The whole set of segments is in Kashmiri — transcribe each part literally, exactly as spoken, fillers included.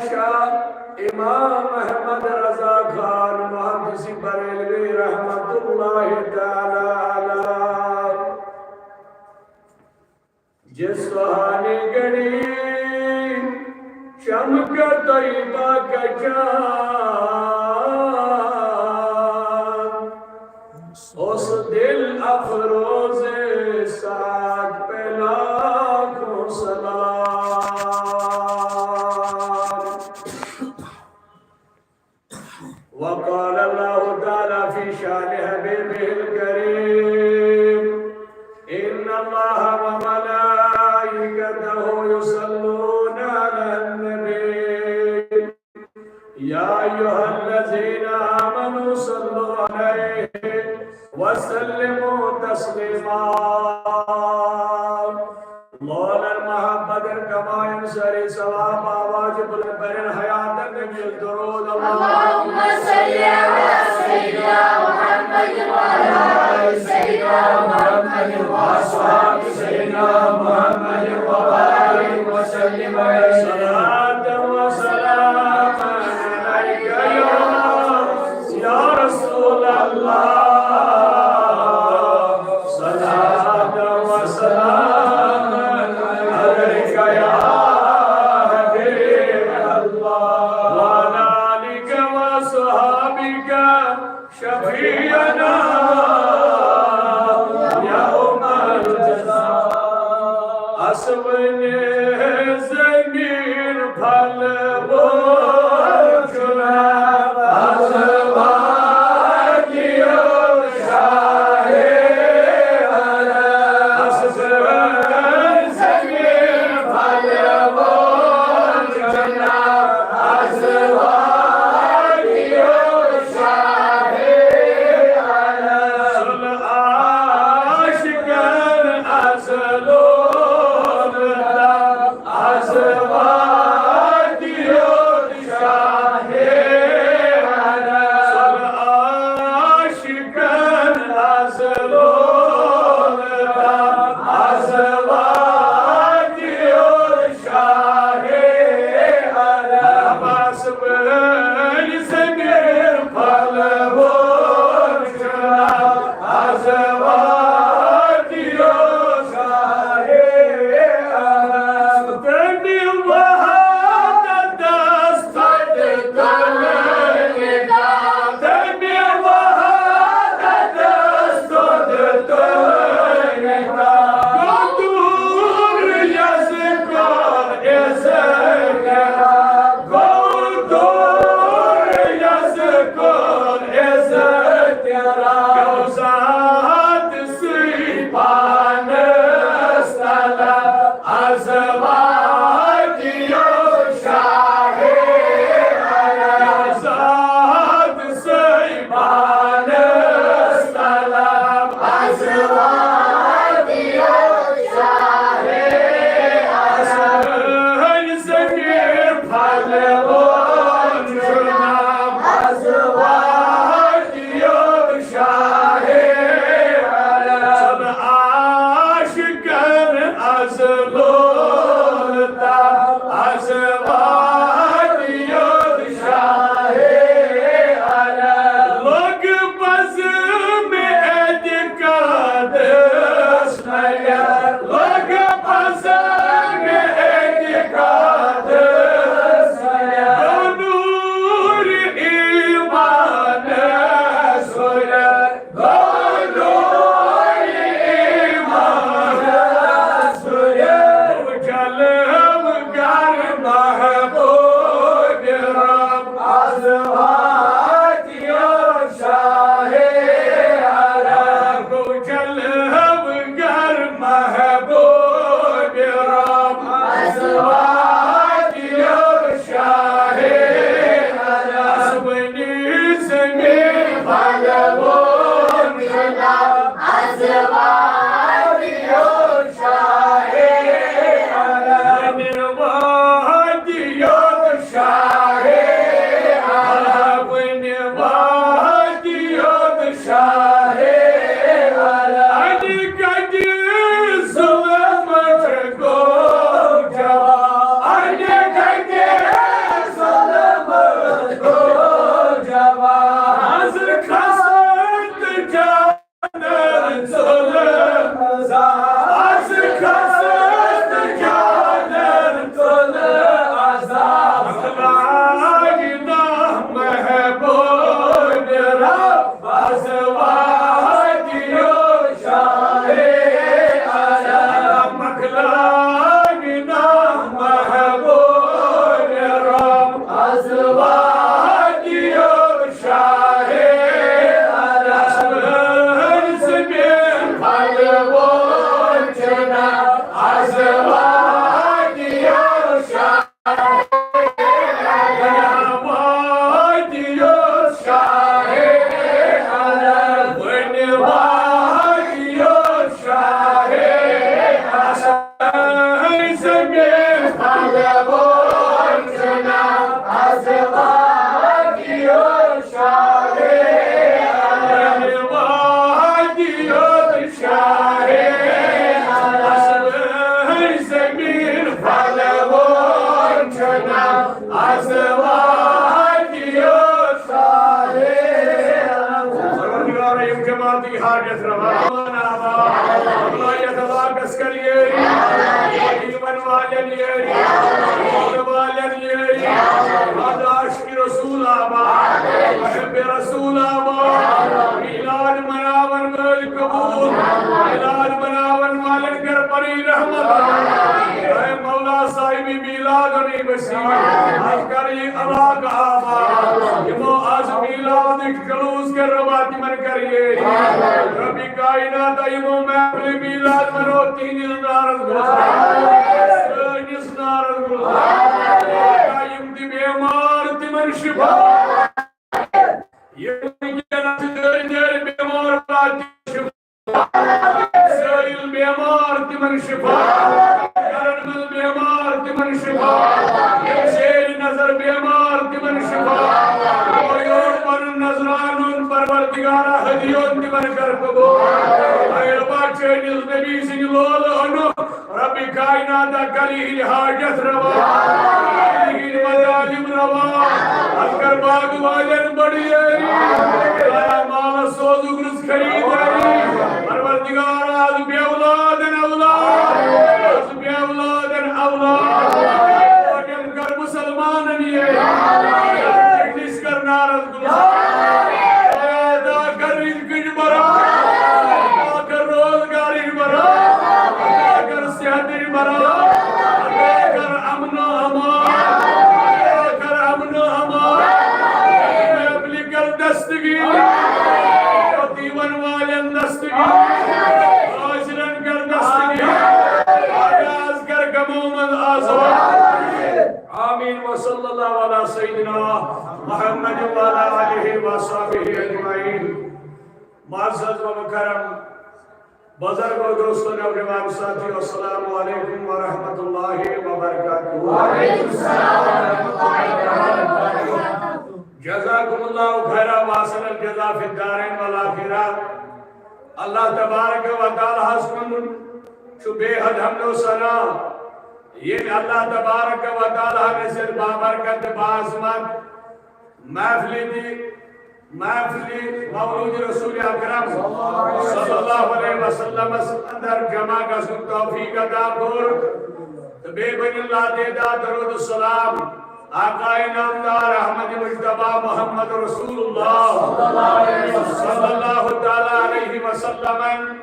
شاہ امام احمد رضا خان محدث بریلوی رحمت اللہ تعالی علیہ۔ جس سہانی گھڑی چمک طیبہ کا چاند، اس دل افروز سعد پہ لاکھوں سلام۔ وقال الله تعالى في شأن حبيبه الكريم: إن الله وملائكته يصلون على النبي، يا أيها الذين آمنوا صلوا عليه وسلموا تسليما۔ مولانا محبت کمائن سری ثواب آواز بلند برن حیات نبی درود۔ اللهم صل على سيدنا محمد وعلى آل سيدنا محمد وأصحاب سيدنا محمد وبارك وسلم عليه۔ صلاة وسلام عليك يا، يا رسول الله، صلاة وسلام عليك يا حبيب الله، وعلى آلك وأصحابك شفيعنا يوم الجزاء۔ اسوٕنہِ زمین پھل ووٚن چھُنہ، از وادیو شاہ عرب۔ اسوٕنہِ زمین پھل ووٚن چھُنہ، از وادیو شاہ عرب۔ عاشقن از لون دم، از وادیو شاہ عرب۔ عاشقن از لون دم، از وادیو شاہ عرب۔ اسوٕنہِ زمین پھل ووٚن چھُنہ، از وادیو شاہ عرب۔ تٔمۍ وحدتس تھوٚد تُلنہٕ، تٔمۍ وحدتس تھوٚد تُلنہٕ۔ گوٚو دوٗر یزکُل عزت رب، گوٚو دوٗر یزکُل عزت رب۔ گوٚو ذات سٕے پانس طلب، از وادیو شاہ عرب۔ ذات سٕے پانس طلب، از وادیو شاہ عرب۔ زمین پھل ووٚن چھُنہ، از وادیو شاہ عرب۔ عاشقن از لون دم، از وادیو شاہ عرب۔ لوٚگ پزٕ مےٚ اعتقادس نیر، لوٚگ پزٕ مےٚ اعتقادس نیر۔ نور ایمانس ہُریر، گوٚو نور ایمانس ہُریر۔ جلوگر محبوب رب، از وادیو شاہ عرب۔ گوٚو جلوگر محبوب رب، از وادیو شاہ عرب۔ اسوٕنہِ زمین پھل ووٚن چھُنہ، از وادیو شاہ عرب۔ وادیو شاہ عرب، وادیو شاہ عرب۔ اَتہِ کَتہِ ظُلم چھُ گوٚو جوان، اَتہِ کَتہِ نصیب۔ از کر یہ علاقہٕ آباد۔ یمو از میلادٕکۍ جلوس کٔرۍ، رۄبا تمن کر یٲری۔ رۄبِ کائنات، یمو محفلِ میلاد منوو، تہنٛدِس نارس گُلزار، سٲنِس نارس گُلزار۔ رۄبا، یم تہِ بیمار، تمن شفا۔ یم وٕنکیٚنس دٲرۍ دٲرۍ بیمار واتہِ شفا۔ سٲیِل بیمار تمن شفا۔ گرن منٛز بیمار تمن شفا۔ یم زیر نظر بیمار تمن شفا۔ یور یور پنُن نظرانُن پروردگارا ہدیون تمن کر قبول۔ اے رۄبا، چٲنِس نبی سٕنٛدِ لولہٕ اوٚنُکھ۔ رۄبِ کائنات، کر یِہنٛدۍ حاجت روا، کر یِہنٛدۍ مظالم روا۔ از کر باغ والٮ۪ن بڑ یٲری، مالس سوزُکھ رٕژ خریدٲری۔ پروردگار، از بے اولادن اولاد، از بے اولادن اولاد۔ کر مسلمانن یٲری، کر نارس گلزار۔ خدایا، کر رزقٕچ برکت، کر روزگارٕچ برکت، کر صحتٕچ برکت، کر امن و امان، کر امن و امان۔ محفلہِ کر دستگیر، یتیمن والٮ۪ن دستگیر، حاضرن کر دستگیر، آغاز کر غمو منٛز آزاد۔ آمین۔ وصلی اللہ علی سیدنا محمد وعلی آلہ وصحبہ اجمعین۔ معزز و مکرم بزرگو، دوستو، نوجوان ساتھیو، السلام علیکم ورحمۃ اللہ وبرکاتہ۔ وعلیکم السلام ورحمۃ اللہ وبرکاتہ۔ جزاکم اللہ خیرا واحسن الجزا فی الدارین والآخرہ۔ اللہ تبارک و تعالیٰ ہس کُن چھُ بے حد حمد و ثنا، ییٚمۍ اللہ تبارک و تعالیٰ ہن أسۍ بابرکت تہٕ باعظمت محفلہِ دی، محفلہِ مولود رسول اکرم صلی اللہ علیہ وسلمس اندر جمع گژھنُک توفیق عطا کوٚر۔ تہٕ بیٚیہِ ؤنِو لاتعداد درود السلام آقائے نامدار احمد مجتبیٰ محمد رسول اللہ صلی اللہ تعالیٰ علیہ وسلمن،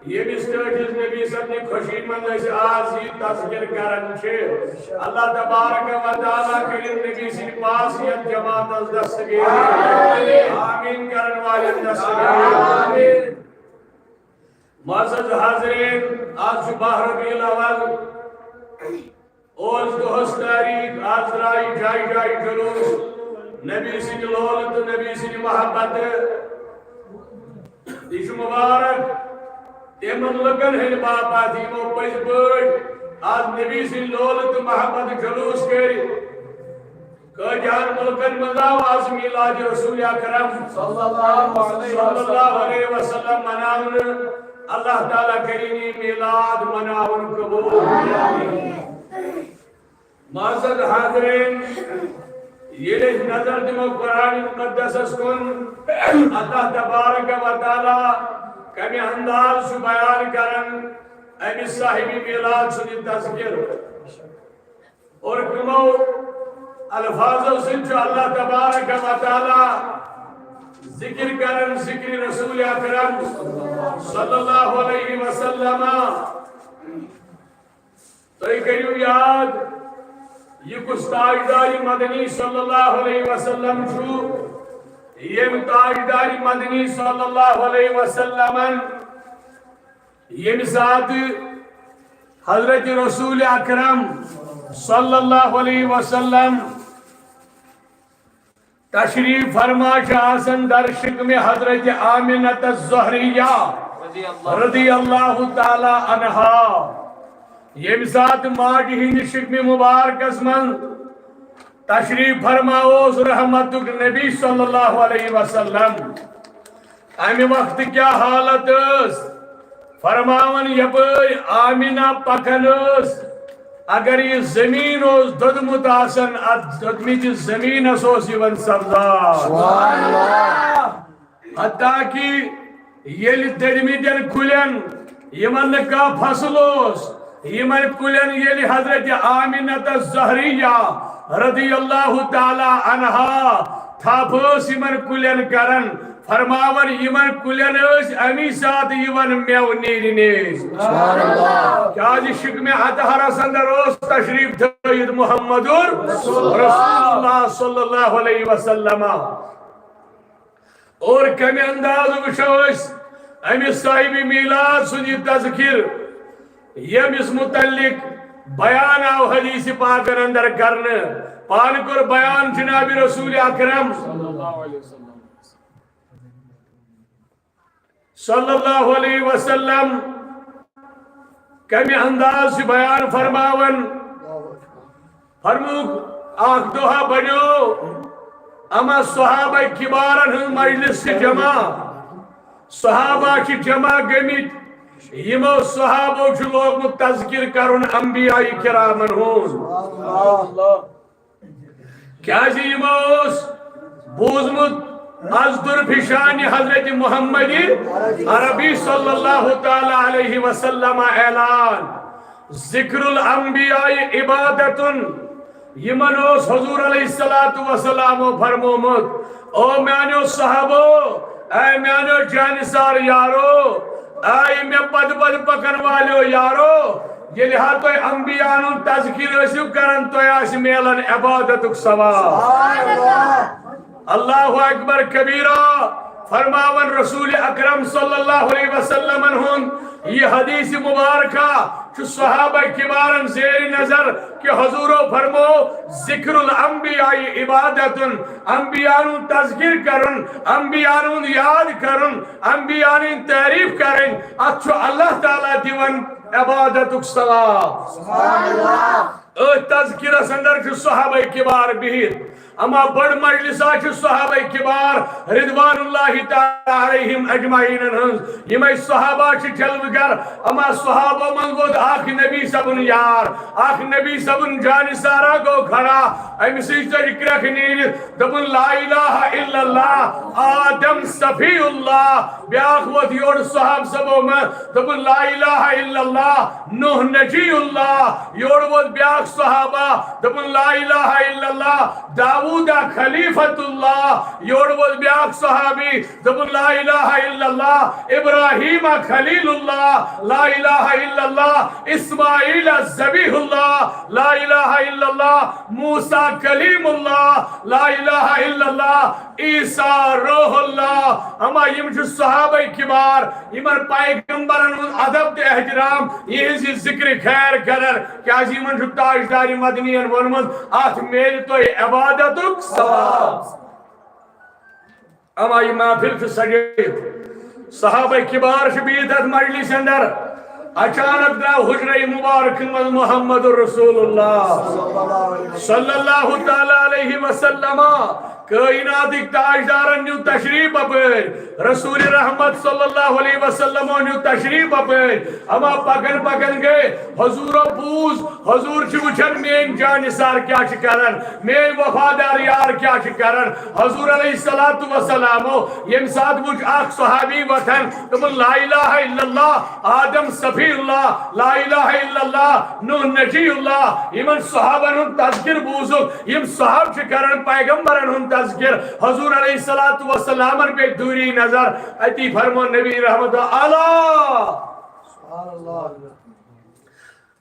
ییٚمِس ٹٲٹھِس نبی سٕنٛدِ خوشی منٛز أسۍ آز یہِ تذکر کران چھِ۔ اللہ تبارک و تعالیٰ کٔرِن نبی سٕنٛدِ پاس یتھ جماعتس دستگیر۔ آمین کرن والٮ۪ن دستگیر۔ معزز حاضرین، آز چھُ باہ ربیع الاول۔ اوس دۄہس تٲریٖخ، آز درٛایہِ جایہِ جایہِ جلوس نبی سٕنٛدِ لولہٕ تہٕ نبی سٕنٛدِ محبتہٕ۔ یہِ چھُ مُبارک تِمن لُکن ہٕنٛدِ باپتھ، یِمو پٔزۍ پٲٹھۍ آز نبی سٕنٛدِ لولہٕ تہٕ محبتہٕ جلوس کٔرۍ۔ کٲتِہن مُلکن منٛز آو آز میلاد رسول اکرم صلی اللہ علیہ وسلم مناونہٕ۔ اللہ تعالیٰ کٔرِن یہِ میلاد مناوُن قبول۔ معزز حاضرین، ییٚلہِ أسۍ نظر دِمو قرآن مقدسس کُن، اللہ تبارک و تعالیٰ کمہِ انداز چھُ بیان کران أمِس صاحبِ میلاد سُنٛد تذکر۔ اور کمو الفاظو سۭتۍ چھُ اللہ تبارک و تعالیٰ ذکر کران، ذکر رسول اکرم صلی اللہ علیہ وسلم۔ تُہۍ کٔرِو یاد، یہِ کُس تاجدار مدنی صلی اللہ علیہ وسلم چھُ، ییٚمۍ تاجدار مدنی صلی اللہ علیہ وسلمن ییٚمہِ ساتہٕ حضرت رسول اکرم صلی اللہ علیہ وسلم تشریف فرما چھِ آسان در شکم حضرت آمنہ الزہریہ رضی اللہ تعالیٰ عنہا، ییٚمہِ ساتہٕ ماجہِ ہٕنٛدِ شکمِ مبارکس منٛز تشریف فرما اوس رحمتُک نبی صلی اللہ علیہ وسلم۔ امہِ وقتہٕ کیٛاہ حالت ٲس؟ فرماوان، یپٲرۍ آمنہ پکان ٲس، اگر یہِ زٔمیٖن اوس دوٚدمُت آسان، اتھ دوٚدمِتِس زٔمیٖنس اوس یِوان سبزار۔ سبحان اللہ۔ حتیٰ کہ ییٚلہِ دٔدمٕتٮ۪ن کُلٮ۪ن، یِمن نہٕ کانٛہہ فصل اوس، یِمن کُلٮ۪ن ییٚلہِ حضرت آمنہ الزہریہ رضی اللہ تعالیٰ عنہا تھپھ ٲس یِمن کُلٮ۪ن کران، فرماوان، یِمن کُلٮ۪ن ٲسۍ اَمی ساتہٕ یِوان مٮ۪وٕ نیرنہِ۔ سبحان اللہ۔ کیازِ شکمِ اطہرس اندر اوس تشریف تھٲیِتھ محمد رسول اللہ صلی اللہ علیہ وسلم۔ اور کمہِ انداز وٕچھو أسۍ أمِس صاحبِ میلاد سُنٛد یہِ تذکر، ییٚمِس متعلق بیان آو حدیث پاکن اندر کرنہٕ۔ پانہٕ کوٚر بیان جناب رسول اکرم صلی اللہ علیہ وسلم۔ کمہِ انداز چھُ بیان فرماوان؟ فرمووُکھ، اکھ دۄہا بنیو اما صحابہ کبارن ہٕنٛز مجلس چھِ جمع، صحابہ چھِ جمع گٔمٕتۍ، یِمو صحابو چھُ لوگمُت تذکر کرُن انبیاء کرامن ہُنٛد۔ کیازِ یِمو اوس بوٗزمُت از درفشانِ حضرت محمد عربی صلی اللہ تعالی علیہ وسلم اعلان، ذکر الانبیاء عبادتن۔ یِمن اوس حضور علیہ الصلوۃ والسلامو فرمومُت، او میانیو صحابو، اے میانیو جانثار یارو، اے مےٚ پتہٕ پتہٕ پکن والیو یارو، ییٚلہِ ہا تُہۍ انبیاءن ہُنٛد تذکر ٲسِو کران، تۄہہِ آسہِ میلان عبادتُک ثواب۔ سبحان اللہ۔ اللہ اکبر کبیرہ۔ فرماوان رسول اکرم صلی اللہ علیہ وسلمن ہُنٛد یہِ حدیث مبارکہ چھُ صحابہ کبارن زیر نظر کہ حضورو فرمو، ذکر الانبیاء عبادتن، انبیاءن ہُنٛد تذکر کرُن، انبیاءن ہُنٛد یاد کرُن، انبیاءن ہٕنٛز تعریف کرٕنۍ، اتھ چھُ اللہ تعالیٰ دِوان عبادتُک ثواب۔ سبحان اللہ۔ أتھۍ تذکرس اندر چھِ صحابہ کبار بِہِتھ۔ اما بٔڑ مجلسا چھِ صحابہ کبار رضوان اللہ تعالیٰ علیہم اجمعینن ہٕنٛز۔ یِمے صحابہ چھِ جلوٕ گر۔ اما صحابو منٛز ووت اکھ نبی صٲبُن یار، اکھ نبی صٲبُن جانثارا گوٚو کھڑا۔ أمۍ سٕنٛز ژٔج کرٛکھ نیٖرِتھ دوٚپُن، لا الہ الا اللہ، آدم صفی اللہ۔ بیاکھ ووت یورٕ صحابہٕ صٲبو منٛز، دوٚپُن، لا الہ الا اللہ، نوح نجی اللہ۔ یورٕ ووت بیاکھ صحابہ، دوٚپُن، لا الہ الا اللہ، داوود خلیفۃ اللہ۔ یورٕ ووت بیاکھ صحابی، دوٚپُن، لا الہ الا اللہ، ابراہیم خلیل اللہ، لا الہ الا اللہ، اسماعیل ذبیح اللہ، لا الہ الا اللہ، موسیٰ کلیم اللہ، لا الہ الا اللہ، عیسیٰ روح اللہ۔ اما یِم چھِ صحابہ کبار، یِمن پیغمبرن ہُنٛد ادب تہٕ احترام، یِہنٛز یہِ ذکر خیر کران، کیازِ یِمن چھُ تاجدار مدنین ووٚنمُت، اتھ میلہِ تۄہہِ عبادتُک ثواب۔ اما یہِ محفل چھِ سجٲیِتھ، صحابہ کبار چھِ بِہِتھ اتھ مجلس اندر۔ اچانک درٛاو حجرہ مبارک منٛز محمد رسول اللہ صلی اللہ تعالیٰ علیہ وسلم۔ کائناتٕکۍ تاجدارن نیوٗ تشریف اپٲرۍ، رسول رحمت صلی اللہ علیہ وسلمو نیوٗ تشریف اپٲرۍ۔ اما پکان پکان گٔے، حضورو بوٗز، حضور چھِ وٕچھان میٲنۍ جانثار کیٛاہ چھِ کران، میٲنۍ وفادار یار کیٛاہ چھِ کران۔ حضور علیہ الصلوۃ والسلامو ییٚمہِ ساتہٕ وٕچھ اکھ صحابی وۄتھان، دوٚپُن، لا الہ الا اللہ، آدم صفی اللہ، لا الہ الا اللہ، نوح نجی اللہ۔ یِمن صحابن ہُنٛد تذکر بوٗزُکھ، یِم صحابہٕ چھِ کران پیغمبرن ہُنٛد تذکر۔ حضور علیہ الصلوۃ والسلامن پیٚیہِ دوٗری نظر، اتی فرموو نبی رحمت، الا۔ سبحان اللہ۔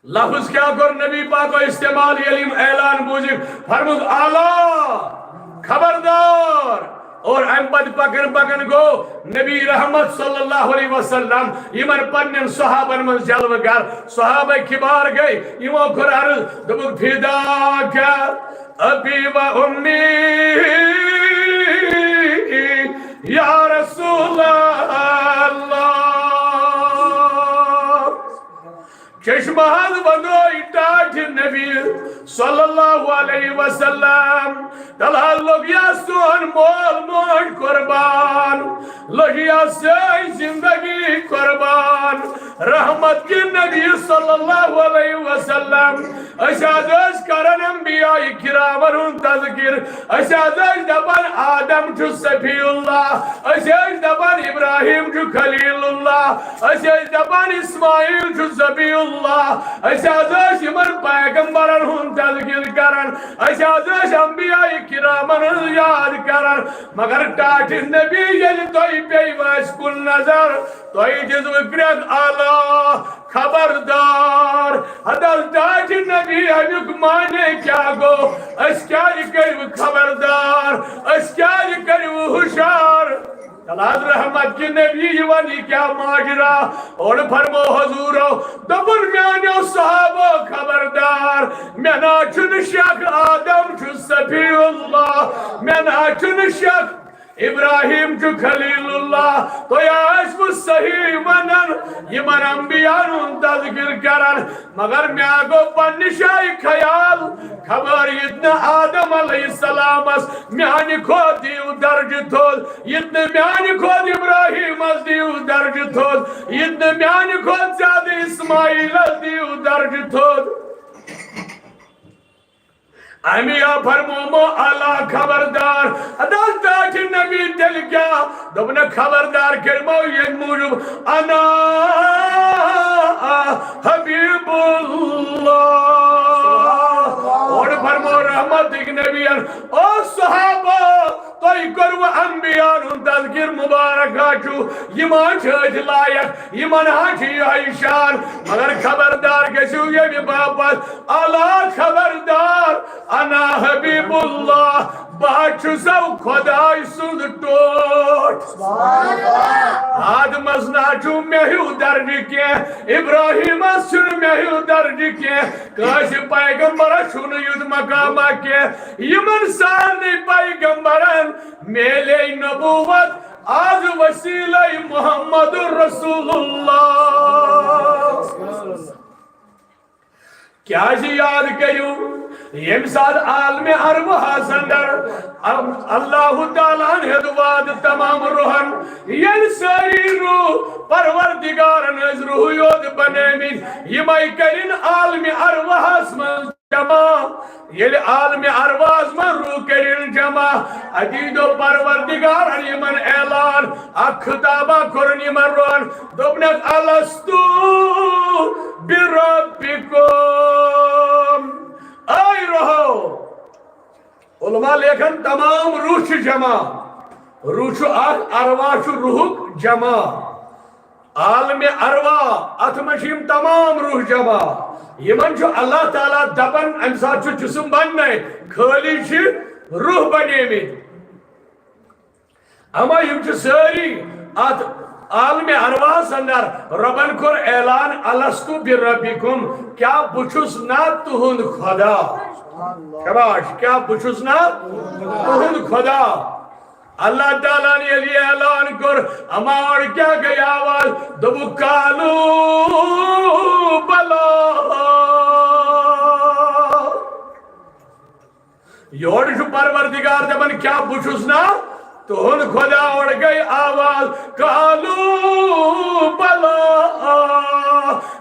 لفظ کیٛاہ کوٚر نبی پاکو استعمال ییٚلہِ یِم اعلان بوٗزِکھ؟ فرمووُکھ، الا، خبردار۔ اور امہِ پتہٕ پکان پکان گوٚو نبی رحمت صلی اللہ علیہ وسلم یِمن پننٮ۪ن صحابن منٛز جلوٕ گر۔ صحابہ کبار گٔے، یِمو کوٚر عرض، دوٚپُکھ، فداک ابی و امی یا رسول اللہ۔ چشمہ حظ ودٲے ٹاٹھہِ نبی صلی اللہ علیہ وسلم۔ تلہٕ حظ لوٚگ یا سون مول موج قربان، لوٚگ یا سٲنۍ زندگی قربان۔ رحمت کہِ نبی صلی اللہ علیہ وسلم۔ أسۍ حظ ٲسۍ کران انبیاء کرامن ہُنٛد تذکر۔ أسۍ حظ ٲسۍ دپان آدم چھُ صفی اللہ، أسۍ ٲسۍ دپان ابراہیم چھُ خلیل اللہ، أسۍ ٲسۍ دپان اسماعیل چھُ ذبیح اللہ، أسۍ حظ ٲسۍ یِمن پیغمبرن ہُنٛد تذکر کران، أسۍ حظ ٲسۍ انبیاء کرامن ہٕنٛز یاد کران، مگر ٹاٹھہِ نبی ییٚلہِ تۄہہِ پیٚیہِ وۄنۍ اَسہِ کُن نظر، تۄہہِ دِژوٕ کرٛٮ۪کھ، الا خبردار۔ ہتہٕ حظ ٹاٹھہِ نبی، اَمیُک معنی کیٛاہ گوٚو؟ أسۍ کیٛازِ کٔرِو خبردار؟ أسۍ کیٛازِ کٔرِو ہُشار؟ تَلہٕ حظ رحمت کہِ نبی یِوان، یہِ کیٛاہ ماجرا؟ اورٕ فرمو حضوٗرو، دوٚپُن، میٛانیو صحابو خبردار، مےٚ نا چھُنہٕ شک آدم چھُ صفی اللہ، مےٚ نا چھُنہٕ شک ابراہیم چھُ خلیل اللہ، تۄہہِ آسِوٕ صحیح ونان، یِمن انبیاہن ہُنٛد تذکر کران، مگر مےٚ گوٚو پننہِ جایہِ خیال، خبر ییٚتہِ نہٕ آدم علیہ السلامس میانہِ کھۄتہٕ دِیِو درجہٕ تھوٚد، ییٚتہِ نہٕ میانہِ کھۄتہٕ ابراہیمس دِیِو درجہٕ تھوٚد، ییٚتہِ نہٕ میانہِ کھۄتہٕ زیادٕ اسماعیلس دِیِو درجہٕ تھوٚد۔ امی آ فرمومو، الا خبردار، ادا ٹاٹھہِ نبی تیٚلہِ کیٛاہ؟ دوٚپنکھ، خبردار کٔرمو ییٚمہِ موٗجوٗب، انا حبیب اللہ۔ اورٕ فرمو رحمتٕکۍ نبیَن، او صحابہ، تۄہہِ کوٚروٕ انبیاہن ہُنٛد تذکر، مبارک ہا چھُ، یِم ہا چھِ أتھۍ لایق، یِمن ہا چھُ یِہوٚے شان، مگر خبردار گٔژھِو ییٚمہِ باپتھ، الا خبردار، انا حبیب اللہ، بہٕ ہا چھُسو خۄداے سُنٛد ٹوٹھ۔ آدمس نہ چھُ مےٚ ہیوٗ درجہٕ کینٛہہ، ابراہیمس چھُنہٕ مےٚ ہیوٗ درجہٕ کینٛہہ، کٲنٛسہِ پیغمبرس چھُنہٕ یُتھ مقامہ کینٛہہ۔ یِمن سارنٕے پیغمبرن میلے نبوت از وسیلے محمد رسول اللہ۔ کیازِ یاد کٔرِو؟ ییٚمہِ ساتہٕ عالمِ ارواحس اندر ال-، اللہ تعالیٰ ہن ہیوٚت وعدٕ تمام روحن، ییٚلہِ سٲری روح پروردگارن ہٕنٛز روح یوت بنٲومٕتۍ، یِمے کٔرِن عالمِ ارواحس منٛز جمع۔ ییٚلہِ عالمِ ارواحس منٛز روح کٔرِن جمع، اتی دوٚپ پروردگارن یِمن اعلان، اکھ خطابہ کوٚرُن یِمن روحن، دوٚپنکھ، الست بربکم؟ اے روحو، علماء لیکھن تمام روح چھِ جمع، روح چھُ اکھ، ارواح چھُ روحُک جمع۔ عالمِ ارواح، اتھ منٛز چھِ یِم تمام روح جمع۔ یِمن چھُ اللہ تعالیٰ دپان، امہِ ساتہٕ چھُ جسم بننے، خٲلی چھِ روح بنیمٕتۍ۔ اما یِم چھِ سٲری اتھ عالمِ ارواحس اندر۔ رۄبن کوٚر اعلان، الست بربکم، کیا بہٕ چھُس نا تُہُنٛد خدا؟ شاباش، کیا بہٕ چھُس نا تُہُنٛد خدا؟ اللہ تعالیٰ ہن ییٚلہِ یہِ اعلان کوٚر، اما اورٕ کیٛاہ گٔے آواز؟ دوٚپُکھ، قالوا بلی۔ یورٕ چھُ پروردگار دپان، کیٛاہ بہٕ چھُس نا تُہُنٛد خدا؟ اورٕ گٔے آواز، قالوا بلی۔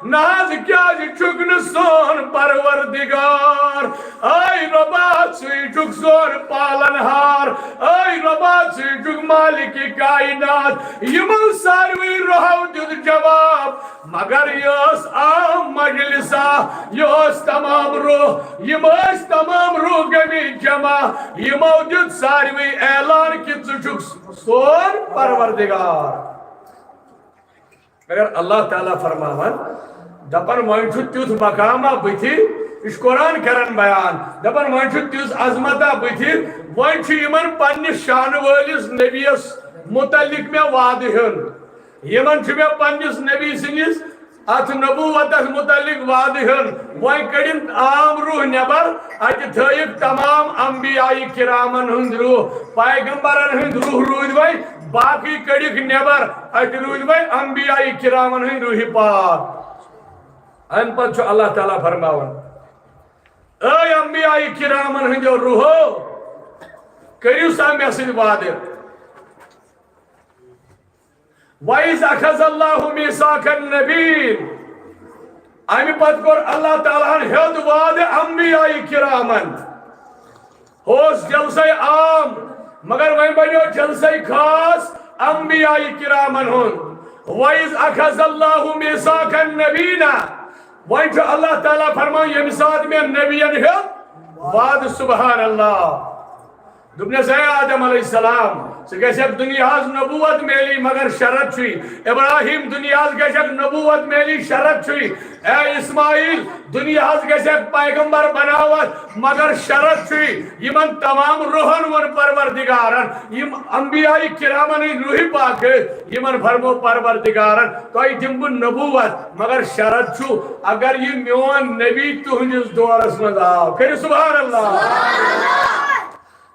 نہ حظ، کیٛازِ چھُکھ نہٕ سون پروردگار؟ اے رۄبا، ژٕے چھُکھ سون پالن ہار۔ اے رۄبا، ژٕے چھُکھ مالکِ کائنات۔ یِمو ساروٕے روحو دیُت جواب، مگر یہِ ٲس عام مجلسا، یہِ ٲس تمام روح، یِم ٲسۍ تمام روح گٔمٕتۍ جمع۔ یِمو دیُت ساروٕے اعلان کہِ ژٕ چھُکھ سون پروردگار۔ مگر اللہ تعالیٰ فرماوان، دپان، وۄنۍ چھُ تیُتھ مقامہ بٕتھِ، یہِ چھُ قرآن کران بیان، دپان، وۄنۍ چھُ تیُتھ عظمتہ بٕتھِ، وۄنۍ چھُ یِمن پننِس شانہٕ وٲلِس نبیَس متعلق مےٚ وعدٕ ہیوٚن۔ یِمن چھُ مےٚ پننِس نبی سٕنٛدِس اتھ نبوتس متعلق وعدٕ ہیوٚن۔ وۄنۍ کٔڑِن عام روح نٮ۪بر، اتہِ تھٲیِکھ تمام انبیاء کرامن ہٕنٛدۍ روح، پیغمبرن ہٕنٛدۍ روح روٗدۍ وۄنۍ، باقٕے کٔڑِکھ نٮ۪بر، اتہِ روٗدۍ وۄنۍ انبیاء کرامن ہٕنٛدۍ روحِ پاک۔ امہِ پتہٕ چھُ اللہ تعالیٰ فرماوان، اے انبیاء کرامن ہٕنٛدیو روحو، کٔرِو سا مےٚ سۭتۍ وعدٕ۔ وَإِذْ أَخَذَ اللَّهُ مِيثَاقَ النَّبِيِّينَ۔ امہِ پتہٕ کوٚر اللہ تعالیٰ ہن ہیوٚد وعدٕ انبیاء کرامن۔ اوس جلسے عام، مگر وۄنۍ بنیو جلسے خاص انبیاء کرامن ہُنٛد۔ وَإِذْ أَخَذَ اللَّهُ مِيثَاقَ النَّبِيِّينَ۔ وۄنۍ چھُ اللہ تعالیٰ فرمان، ییٚمہِ ساتہٕ مےٚ نبیَن ہیوٚت وعدٕ، سبحان اللہ، دوٚپنَس، اے آدم علیہ السلام، ژٕ گژھکھ دُنیاہَس نبوت میلی، مگر شرط چھُے۔ ابراہیم، دُنیاہَس گژھکھ نبوت میلی، شرط چھُے۔ اے اسماعیل، دُنیاہَس گژھکھ پیغمبر بناوَتھ، مگر شرط چھُے۔ یِمَن تمام روحَن ووٚن پروردگارَن، یِم انبیاء کرامَن ہٕنٛدۍ روحِ پاک ٲسۍ، یِمَن فرمو پروردگارَن، تۄہہِ دِمہٕ بہٕ نبوت، مگر شرط چھُ، اگر یہِ میون نبی تُہٕنٛدِس دورَس منٛز آو۔ کٔرِو سبحان اللہ۔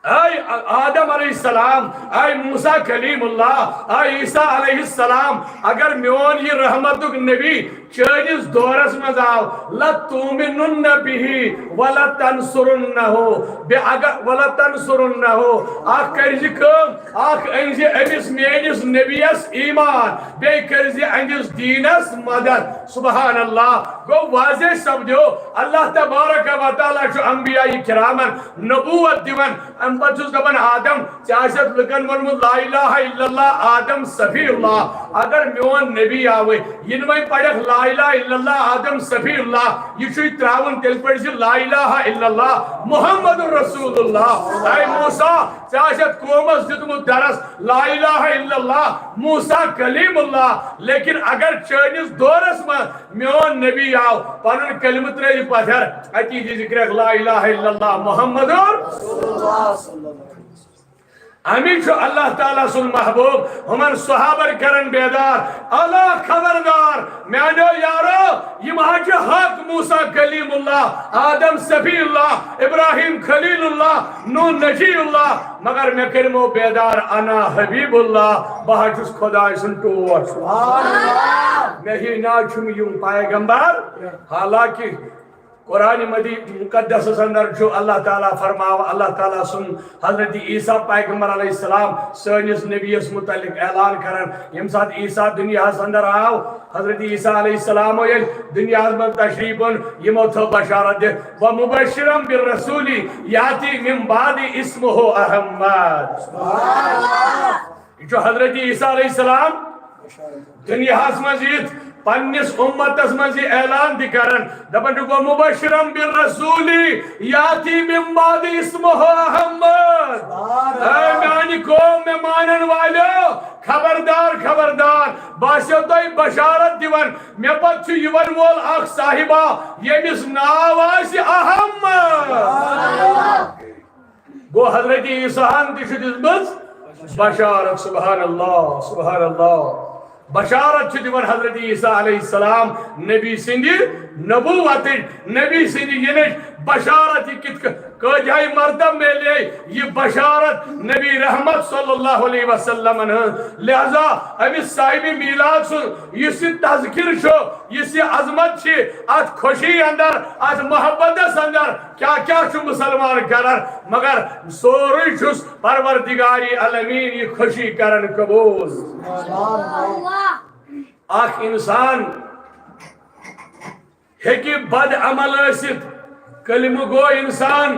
اے آدم علیہ السلام، اے موسیٰ کلیم اللہ، اے عیسیٰ علیہ السلام، اگر میون یہِ رحمتُک نبی چٲنِس دورس منٛز آو، لَتُؤْمِنُنَّ بِهِ وَلَتَنْصُرُنَّهُ۔ بیٚیہِ اگر، وَلَتَنْصُرُنَّهُ، اکھ کٔرزِ کٲم، اکھ أنزِ أمِس میٲنِس نبیَس ایمان، بیٚیہِ کٔرزِ أہنٛدِس دیٖنَس مدد۔ سبحان اللہ۔ گوٚو واضح سپدیو، اللہ تبارک و تعالیٰ چھُ انبیاء کرامن نبوت دِوان۔ اَمہِ پتہٕ چھُس دَپان، آدم، ژےٚ آسٮ۪تھ لُکن ووٚنمُت لا الہ الا اللہ، آدم صفی اللہ۔ اگر میون نبی آوے، یِنہٕ وۄنۍ پرکھ لا الہ الا اللہ، آدم صفی اللہ، یہِ چھُے ترٛاوُن، تیٚلہِ پٔرۍ زِ لا الہ الا اللہ محمد رسول اللہ۔ اے موسیٰ، ژےٚ آسٮ۪تھ قومس دیُتمُت درس لا الہ الا اللہ، موسیٰ کلیم اللہ، لیکن اگر چٲنِس دورس منٛز میون نبی آو، پنُن کلمہٕ ترٲوِتھ پتھر، اتی دِژ کرٛٮ۪کھ لا الہ الا اللہ محمد۔ امی چھُ اللہ تعالیٰ سُنٛد محبوب، ہُمن صحابن کرن بیدار، الا خبردار میانیو یارو، یِم حظ چھِ حق، موسیٰ کلیم اللہ، آدم صفی اللہ، ابراہیم خلیل اللہ، نوح نجی اللہ، مگر مےٚ کٔرمو بیدار، انا حبیب اللہ، بہٕ حظ چھُس خۄداے سُنٛد ٹوٹھ۔ مےٚ ہی نہ چھُم یِم پیغمبر، حالانکہ قرآن مدی-، مقدسس اندر چھُ اللہ تعالیٰ فرماوان، اللہ تعالیٰ سُنٛد حضرت عیسیٰ پیغمبر علیہ السلام سٲنِس نبیَس متعلق اعلان کران۔ ییٚمہِ ساتہٕ عیسیٰ دُنیاہَس اندر آو، حضرت عیسیٰ علیہ السلام ییٚلہِ دُنیاہَس منٛز تشریف اوٚن، یِمو تھٲو بشارت دِتھ، ومبشرا بالرسول یاتی من بعد اسمہ احمد۔ یہِ چھُ حضرت عیسیٰ علیہ السلام دُنیاہَس منٛز یِتھ پننِس اُمتَس منٛز یہِ اعلان تہِ کران، دَپان چھُ، ومبشرا بالرسول یاتی من بعد اسمہ احمد۔ اے میانہِ قوم، مےٚ مانن والیو، خبردار، خبردار، بہٕ آسیو تۄہہِ بشارت دِوان، مےٚ پتہٕ چھُ یِوان وول اکھ صاحبہ، ییٚمِس ناو آسہِ احمد۔ گوٚو حضرت عیسیٰ ہن تہِ چھُ دِژمٕژ بشارت۔ سبحان اللہ، سبحان اللہ۔ بشارت چھُ دِوان حضرت عیسیٰ علیہ السلام نبی سٕنٛدِ نبوتٕچ، نبی سٕنٛدِ یِنٕچ بشارت۔ یہِ کِتھ کٔنۍ، کٲتِہاے مرتبہ میلے یہِ بشارت نبی رحمت صلی اللہ علیہ وسلمن ہٕنٛز۔ لہذا أمِس صاحبِ میلاد سُنٛد یُس یہِ تذکر چھُ، یُس یہِ عظمت چھِ، اتھ خوشی اندر، اتھ محبتس اندر، کیا کیا چھُ مسلمان کران، مگر سورُے چھُس پروردگار عالمین یہِ خوشی کران قبول۔ اکھ انسان ہیٚکہِ بد عمل ٲسِتھ، کلمہٕ گو انسان،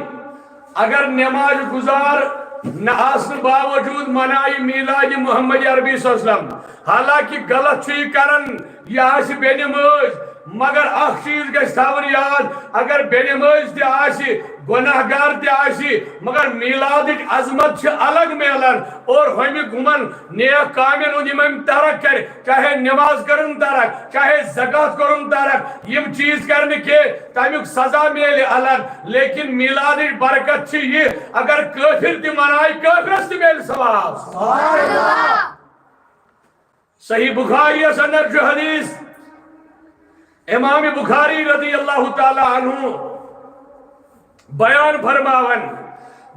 اگر نماز گزار نہ آسنہٕ باوجود منایہِ میلاد محمد عربی صلی اللہ علیہ وسلم، حالانکہ غلط چھُ یہِ کران، یہِ آسہِ بے نمٲز، مگر اکھ چیز گژھِ تھاوُن یاد، اگر بے نمٲز تہِ آسہِ، گۄناہ گار تہِ آسہِ، مگر میلادٕچ عظمت چھِ الگ میلان۔ اور ہُمہِ گُمن نیک کامٮ۪ن ہُنٛد یِم أمۍ ترک کرِ، چاہے نماز کرُن ترک، چاہے زکوٰۃ کرُن ترک، یِم چیز کرنہٕ کینٛہہ، تمیُک سزا میلہِ الگ۔ لیکن میلادٕچ برکت چھِ یہِ، اگر کٲفر تہِ منایہِ، کٲفرس تہِ میلہِ ثواب۔ صحیح بخاری یس اندر چھُ حدیث، امام بخاری رضی اللہ تعالیٰ عنہ بیان فرماوان،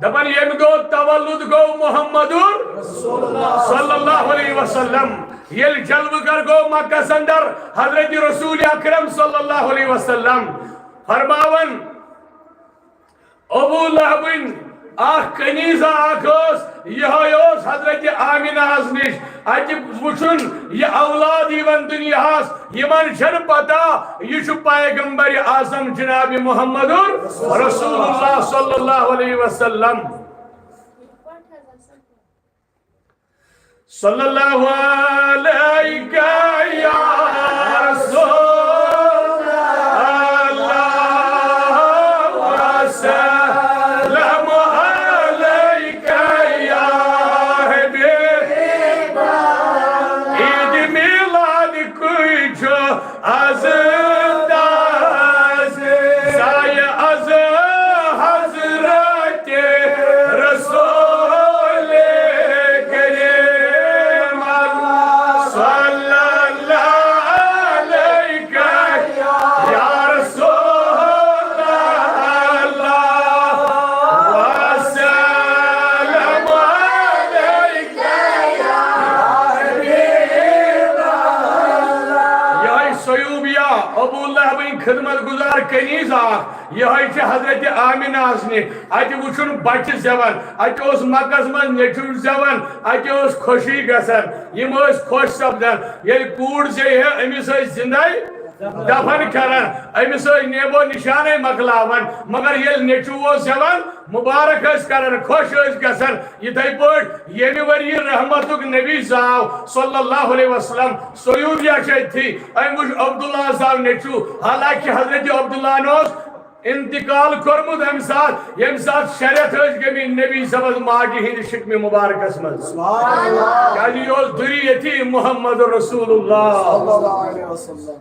دپان، ییٚمہِ دۄہ تولد گوٚو محمد صلی اللہ علیہ وسلم، ییٚلہِ جلوٕ گر گوٚو مکس اندر حضرت رسول اکرم صلی اللہ علیہ وسلم، فرماوان، ابو لہبن اکھ کنیزہ اکھ ٲس، یہے اوس حضرت آمنہ ہس نش۔ اتہِ وچھُن یہ اولاد یوان دنیاہس، یمن چھنہٕ پتہ یہ چھُ پیغمبر اعظم جناب محمد رسول اللہ صلی اللہ علیہ وسلم۔ صلی اللہ علیک یا رسول اللہ۔ خدمت گزار کنیز اکھ، یہے چھِ حضرت آمنہ آسنہِ۔ اتہِ وُچھُن بچہِ زٮ۪وان، اتہِ اوس مکس منٛز نیٚچو زٮ۪وان، اتہِ اوس خوشی گژھان۔ یِم ٲسۍ خۄش سپدان۔ ییٚلہِ کوٗر زیٚیہِ ہے، أمِس ٲسۍ زندے دفن کران، أمِس ٲسۍ نیب و نشانے مۄکلاوان۔ مگر ییٚلہِ نیٚچو اوس زٮ۪وان، مبارک ٲسۍ کران، خۄش ٲسۍ گژھان۔ یِتھے پٲٹھۍ ییٚمہِ ؤریہِ رحمتُک نبی زاو صلی اللہ علیہ وسلم، سیوبیا چھِ أتھی۔ أمۍ وُچھ عبداللہ زاو نیٚچو، حالانکہ حضرت عبداللہ ہن اوس انتقال کوٚرمُت اَمہِ ساتہٕ، ییٚمہِ ساتہٕ شےٚ رٮ۪تھ ٲسۍ گٔمٕتۍ نبی صٲبس ماجہِ ہٕنٛدِ شکمہِ مبارکس منٛز۔ کیازِ یہِ اوس ذریتی محمد رسول اللہ۔ صلی اللہ علیہ وسلم۔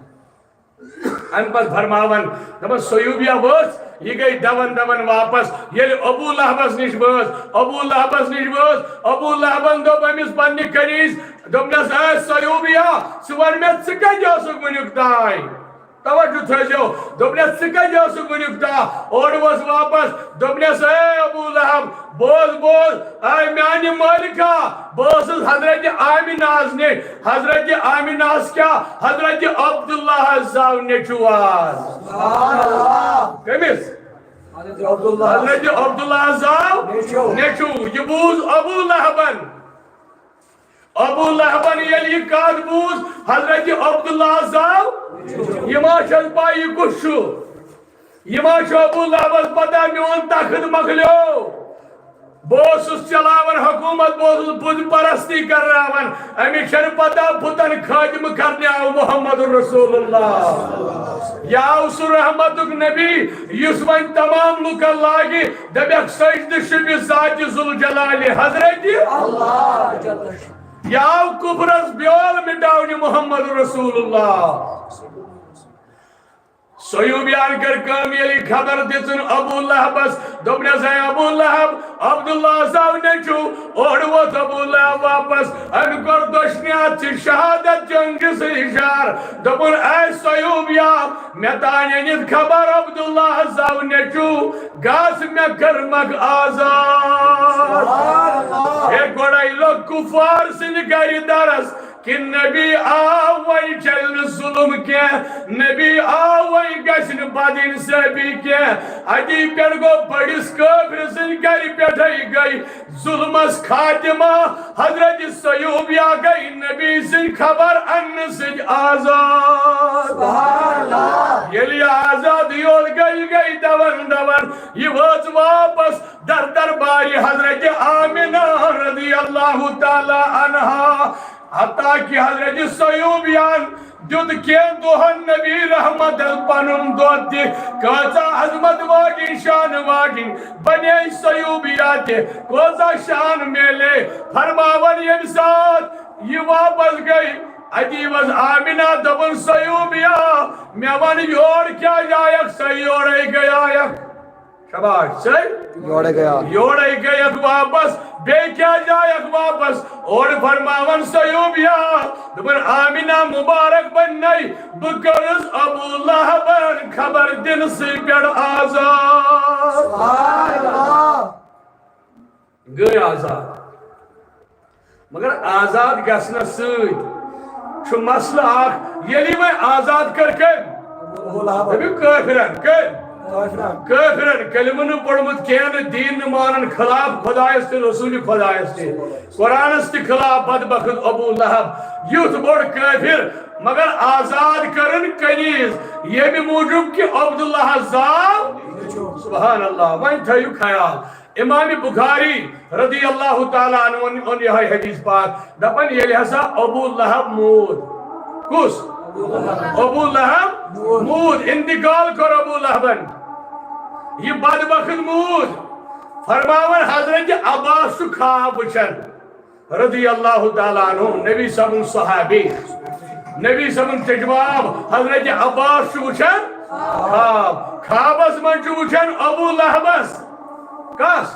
اَمہِ پتہٕ فرماوان، دَپان، سیوبیا ؤژھ، یہِ گٔے دَوان دَوان واپس۔ ییٚلہِ ابو لہبس نِش وٲژ، ابو لہبس نِش وٲژ، ابو لہبن دوٚپ أمِس پننہِ کنیز، دوٚپنس، اے سیوبیا، ژٕ وَن مےٚ، ژٕ کَتہِ ٲسٕکھ وٕنیُک تام؟ توجہ تھٲیزیو، دوٚپنس، ژٕ کَتہِ ٲسٕکھ وٕنیُک تام؟ اورٕ وٲژ واپس، دوٚپنس، اے ابو لہب، بوز، بوز، اے میانہِ مٲلکا، بہٕ ٲسٕس حضرت آمنہ ہس نِش۔ حضرت آمنہ ہس کیٛاہ؟ حضرت عبداللہ ہس زاو نیٚچو آز۔ سبحان اللہ۔ کٔمِس؟ حضرت عبداللہ۔ حضرت عبداللہ زاو نیٚچو۔ نیٚچو۔ یہِ بوٗز ابو لہبن۔ ابو لہبن ییٚلہِ یہِ کتھ بوٗز، حضرت عبداللہ زاو، یہِ ما چھَس پَے یہِ کُس چھُ؟ یہِ ما چھُ ابو لہبس پتہ میون تخت مۄکلیو؟ بہٕ اوسُس چلاوان حکومت، بہٕ اوسُس بُت پرستی کرناوان، أمِس چھَنہٕ پتہ بُتن خٲتمہٕ کرنہِ آو محمد رسول اللہ۔ یہِ آو سُہ رحمتُک نبی یُس وۄنۍ تمام لُکن لاگہِ دپیکھ سجدٕ شُبہِ ذاتِ ذوالجلالِ حضرتِ۔ اللہ جل شانہ۔ یہِ آو کفرس بیول مٹاونہِ محمد رسول اللہ۔ سیوبیان کٔر کٲم، ییٚلہِ خبر دِژٕن ابو لہبس، دوٚپنس، اے ابو لہب، عبداللہ زاو نیٚچو۔ اورٕ ووت ابو لہب واپس، أمۍ کوٚر دٔچھنہِ اتھٕ چہِ شہادت جنگہِ سۭتۍ اِشارٕ، دوٚپُن، اے سیوبیا، مےٚ تانۍ أنِتھ خبر عبداللہ زاو نیٚچو، گژھ مےٚ کٔرمکھ آزاد۔ ہے، گۄڈے لوٚگ کفار سٕنٛدِ گرِ درس کہِ نبی آو وۄنۍ چلہِ نہٕ ظلم کینٛہہ، نبی آو وۄنۍ گژھِ نہٕ بد انصٲفی کینٛہہ۔ اتی پٮ۪ٹھ گوٚو بٔڑِس کٲفرِ سٕنٛدِ گرِ پٮ۪ٹھے گٔے ظلمس خاتمہ۔ حضرت سیوبیا گٔے نبی سٕنٛدِ خبر اننہٕ سۭتۍ آزاد۔ سبحان اللہ۔ ییٚلہِ یہِ آزاد یوت گٔے، گٔے دون دون، یہِ وٲژ واپس در دربارِ حضرت آمنہ رضی اللہ تعالیٰ عنہا۔ حتیٰ کہ حضرت سیوبیان دیُت کینٛہہ دۄہن نبی رحمت پنُن دۄد تہِ۔ کۭژاہ عظمت واجِنۍ، شان واجِنۍ بنے سیوبیا تہِ، کۭژاہ شان میلے۔ فرماوان ییٚمہِ ساتہٕ یہِ واپس گٔے، اتی ؤژھ آمنہ، دوٚپُن، سیوبیا، مےٚ وَن یور کیٛازِ آیکھ؟ سۄ یورے گٔے آیکھ۔ شاباش، ژے یورے گٔیا۔ یورے گٔیَکھ واپس، بیٚیہِ کیٛازِ آیَکھ واپس؟ اورٕ فرماوان سیوبیا، دوٚپُن، آمنہ مبارک بننے، بہٕ کٔرٕس ابو لہبن خبر دِنہٕ سٕے پٮ۪ٹھ آزاد۔ سبحان اللہ۔ گٔے آزاد۔ مگر آزاد گژھنس سۭتۍ چھُ مسلہٕ اکھ، ییٚلہِ وۄنۍ آزاد کٔر کٔمۍ؟ ابو لہب۔ دٔپِو کٲفرن، کٔمۍ؟ کٲفرن۔ کٲفرن، کلمہٕ نہٕ پوٚرمُت کینٛہہ، نہٕ دیٖن نہٕ مانان، خلاف خۄدایس تہٕ رسول خۄدایس تہِ، قرآنس تہِ خلاف، بدبخت ابو لہب، یُتھ بوٚڑ کٲفر، مگر آزاد کٔرٕن کنیز، ییٚمہِ موٗجوٗب کہِ عبداللہ زاو۔ سبحان اللہ، وۄنۍ تھٲیِو خیال۔ امام بخاری رضی اللہ تعالیٰ عنہ اوٚن، اوٚن یہے حدیث پاک، دپان ییٚلہِ ہسا ابو لہب موٗد، کُس؟ ابو لہب موٗد، انتقال کوٚر ابو لہبن، یہِ بدبخت موٗد، فرماوان حضرت عباس چھُ خواب وٕچھان۔ رضی اللہ تعالیٰ عنہ، نبی صٲبُن صحابی، نبی صٲبُن تجواب، حضرت عباس چھُ وٕچھان خواب، خوابس منٛز چھُ وٕچھان ابو لہبس۔ کس؟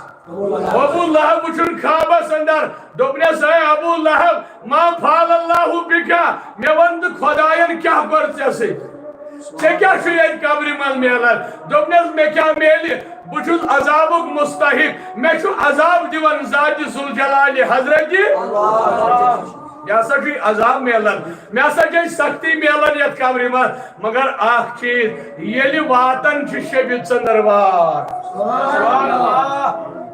ابو لہب وٕچھُن خوابس اندر۔ دوٚپنس، اے ابو لہب، ما فعل اللہ بک، مےٚ وَن تہٕ خۄدایَن کیٛاہ کوٚر ژےٚ سۭتۍ؟ ژےٚ کیٛاہ چھُ ییٚتہِ قبرِ منٛز میلان؟ دوٚپنس، مےٚ کیٛاہ میلہِ؟ بہٕ چھُس عذابُک مستحق، مےٚ چھُ عذاب دِوان ذاتِ ذوالجلالِ حضرتِ۔ اللہ۔ یہِ ہسا چھُ عذاب میلان، مےٚ ہسا چھِ سختی میلان یتھ قبرِ منٛز۔ مگر اکھ چیٖز، ییٚلہِ واتان چھِ شبِ ژٔنٛدٕروار،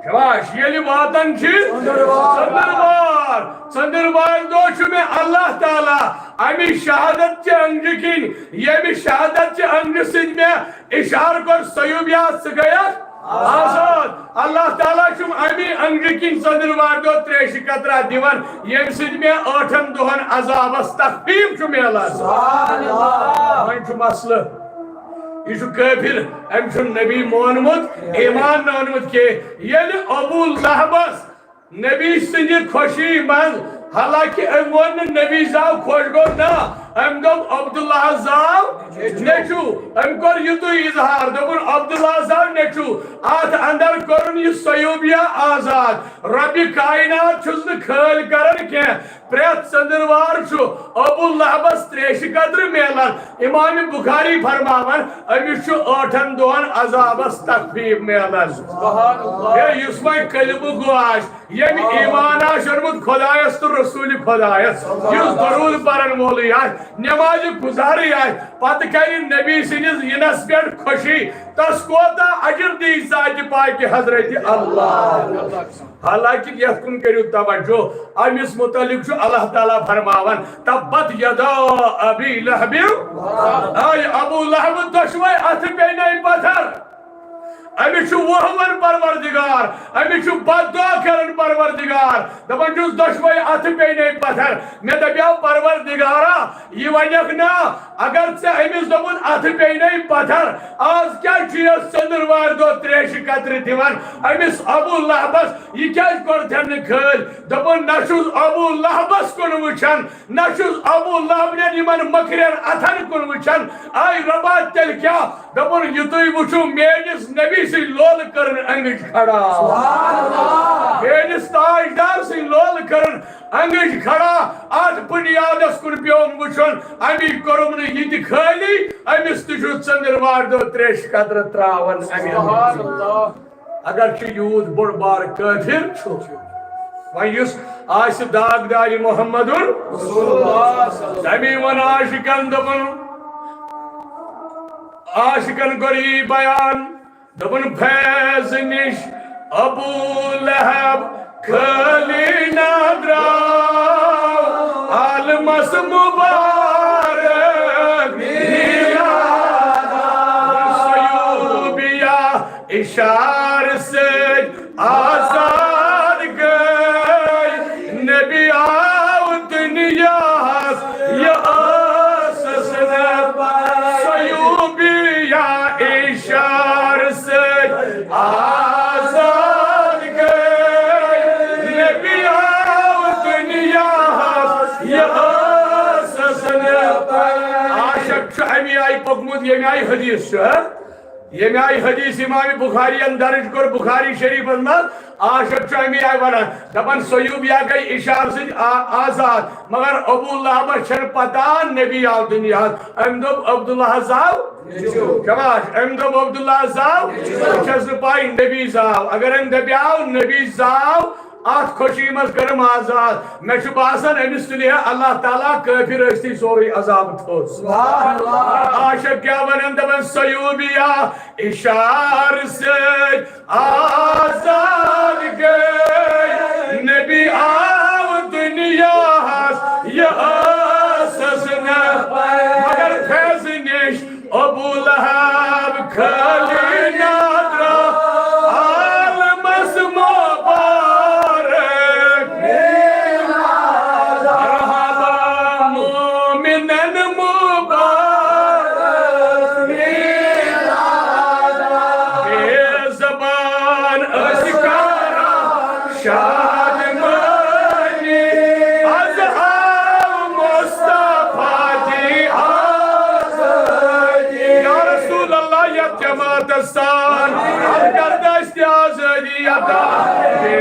شاباش، ییٚلہِ واتان چھِ ژٔنٛدٕروار، ژٔنٛدٕروارِ دۄہ چھُ مےٚ اللہ تعالیٰ امہِ شہادت چہِ انگہِ کِنۍ، ییٚمہِ شہادت چہِ انگہِ سۭتۍ مےٚ اشارٕ کوٚر، سیوبیا، ژٕ گٔیَکھ آزاد۔ اللہ تعالیٰ چھُم امی انگہِ کِنۍ ژٔنٛدٕروارِ دۄہ تریشہِ قطرہ دِوان، ییٚمہِ سۭتۍ مےٚ ٲٹھن دۄہن عذابس تخفیف چھُ میلان۔ سبحان اللہ۔ وۄنۍ چھُ مسلہٕ، یہِ چھُ کٲفِر، أمۍ چھُنہٕ نبی مونمُت، ایمان نہٕ اوٚنمُت کینٛہہ۔ ییٚلہِ ابو لہبس نبی سٕنٛدِ خوشی منٛز، حالانکہ أمۍ ووٚن نہٕ نبی زاو خۄش گوٚو، نہ، أمۍ دوٚپ عبداللہ زاو نیٚچوٗ۔ أمۍ کوٚر یُتُے اظہار، دوٚپُن عبداللہ زاو نیٚچوٗ۔ اتھ اندر کوٚرُن یہِ سیوبیا آزاد۔ رۄبِ کائنات چھُس نہٕ خٲلۍ کران کینٛہہ۔ پرٛٮ۪تھ ژٔنٛدٕروار چھُ ابو لہبس تریشہِ قطرٕ میلان۔ امام بخاری فرماوان، أمِس چھُ ٲٹھن دۄہن عذابس تخفیف میلان۔ سبحان اللہ۔ ہے، یُس وۄنۍ کلمہٕ گوٚو آسہِ، ییٚمۍ ایمان آسہِ اوٚنمُت خۄدایس تہٕ رسول خۄدایس، یُس درود پرن وولٕے آسہِ، نمازِ گُزارٕے آسہِ، پتہٕ کرِ نبی سٕنٛدِس یِنس پٮ۪ٹھ خوشی، تس کوتاہ اجر دی ذاتِ پاکہِ حضرت اللہ۔ حالانکہ یتھ کُن کٔرِو توجہ، أمِس متعلق چھُ اللہ تعالیٰ فرماوان، تبت یدا ابی لہب، اے ابو لہب، دۄشوے اتھٕ پیٚیہِ نَے پتھر۔ أمِس چھُ وہوان پروردگار، أمِس چھُ بد دعا کران پروردگار، دپان چھُس، دۄشوے اتھٕ پیٚیہِ نَے پتھر۔ مےٚ دپیو پروردگارا، یہِ ونکھ نا، اگر ژےٚ أمِس دوٚپُن اتھٕ پیٚیہِ نَے پتھر، آز کیازِ چھُ یتھ ژٔنٛدٕروارِ دۄہ تریشہِ قطرٕ دِوان أمِس ابو لہبس؟ یہِ کیازِ کوٚرتھن نہٕ خٲلۍ؟ دوٚپُن، نہ چھُس ابو لہبس کُن وٕچھان، نہ چھُس ابو لہب نٮ۪ن یِمن مٔکرٮ۪ن اتھن کُن وٕچھان۔ آے رۄبا، تیٚلہِ کیٛاہ؟ دوٚپُن، یُتُے وٕچھِو، میٲنِس نبی سٕنٛدۍ لولہٕ کٔرٕن أنٛگٕج کھڑا۔ سبحان اللہ۔ میٲنِس تاجدار سٕنٛدۍ لولہٕ کٔرٕن أنٛگٕج کھڑا۔ اتھ بُنیادس کُن پیوٚم وٕچھُن، أمِس کوٚرُم نہٕ یہِ تہِ خٲلی، أمِس تہِ چھُ ژٔنٛدٕروارِ دۄہ تریشہِ قطرٕ تراوان أمِس۔ سبحان اللہ۔ اگر چھُ یوٗت بوٚڑ بار کٲفِر چھُ، وۄنۍ یُس آسہِ داغدارِ محمدُن رسول اللہ صلی اللہ علیہ وسلم۔ تَمی ووٚن عاشقن، دوٚپُن، عاشقن کوٚر یی بیان، دوٚپُن، فیض نِش ابو لہب خٲلی نہ درٛاو، عالمس مبارک میلاد۔ سیوبیا اشارٕ سۭتۍ آزاد گٔے، نبی آو دُنیاہَس، یہِ ٲسٕس نہٕ پَے۔ سیوبیا اشارٕ سۭتۍ آزاد گٔے، نبی آو دُنیاہَس، یہِ ٲسٕس نہٕ پَے۔ عاشق چھُ اَمی آیہِ پوٚکمُت، ییٚمہِ آیہِ حدیث چھُ، ہا؟ ییٚمہِ آیہِ حدیث امام بخاری ین درج کوٚر بخاری شریفس منٛز، عاشق چھُ اَمی آیہِ ونان، دپان، سیوبیا گٔے اشارٕ سۭتۍ آ-، آزاد، مگر ابو لہبس چھنہٕ پتہ نبی آو دُنیاہس۔ أمۍ دوٚپ، عبداللہ زاو؟ نیٚچوٗ۔ شاباش۔ أمۍ دوٚپ، عبداللہ زاو؟ نیٚچوٗ۔ مےٚ چھس نہٕ پَے نبی زاو۔ اگر أمۍ دپیاو نبی زاو، اتھ خوشی منٛز کٔرٕم آزاد۔ مےٚ چھُ باسان، أمِس تُلہِ ہے اللہ تعالیٰ کٲفِر ٲسۍتھٕے سورُے عذاب تھوٚد۔ سبحان اللہ۔ عاشق کیٛاہ ونان، دپان، سیوبیا اشارٕ سۭتۍ آزاد گٔے، نبی آو دُنیاہَس، یہِ ٲسٕس نہٕ پَے۔ مگر فیض نِش ابو لہب خٲلی نہ درٛاو، عالمس مبارک میلاد۔ مرحبا مومنن مبارک میلاد۔ بے زبان أسۍ کران شادمٲنی، از آو مصطفیٰ دی آزٲدی۔ یا رسول اللہ، یتھ جماعتس سان، ہر گردش تہِ آزٲدی عطا۔ بے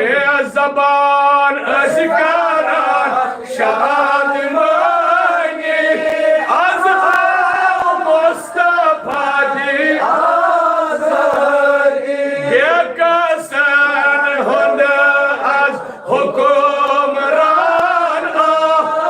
زبان أسۍ کران شادمٲنی، از آو مصطفیٰ دی آزٲدی۔ بے کسن ہُنٛد از حکمران آو،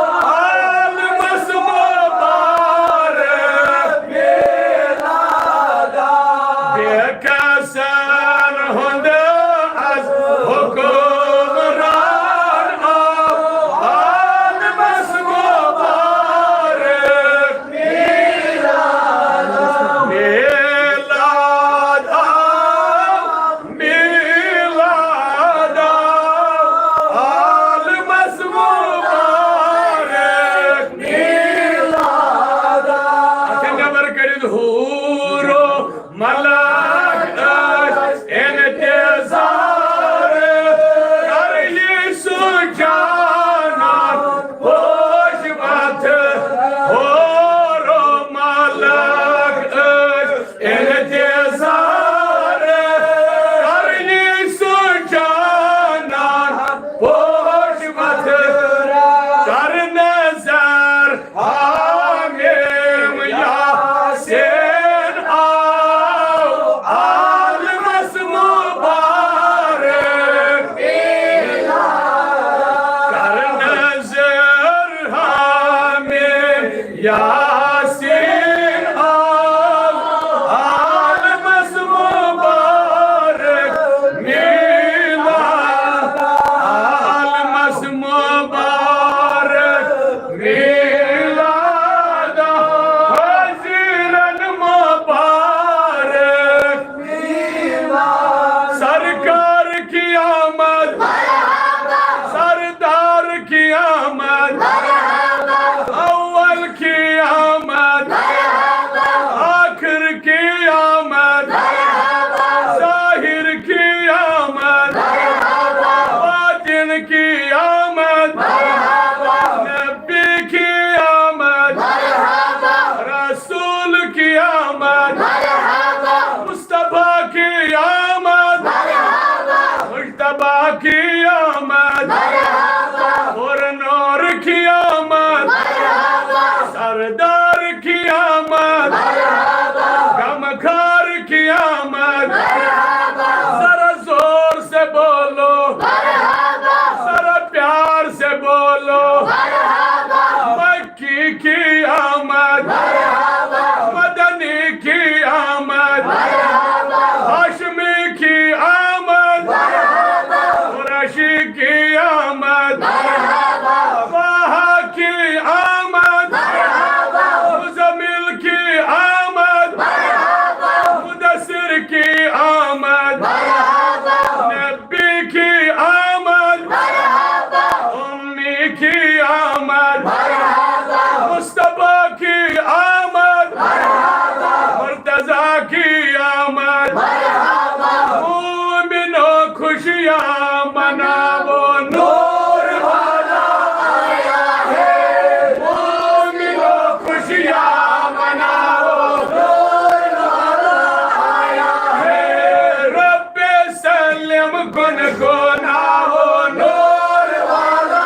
کی آمد، مرحبا۔ طٰہٰ کی آمد، مرحبا۔ مزمل کی آمد، مرحبا۔ مدثر کی آمد، مرحبا۔ نبی کی آمد، مرحبا۔ امی کی آمد، مرحبا۔ مصطفیٰ کی آمد، مرحبا۔ مرتضیٰ کی آمد، مرحبا۔ مومنو خوشیاں مناؤ، نور والا آیا ہے۔ مومنو خوشیاں مناؤ، نور والا آیا ہے۔ رب سلم گنگناؤ، نور والا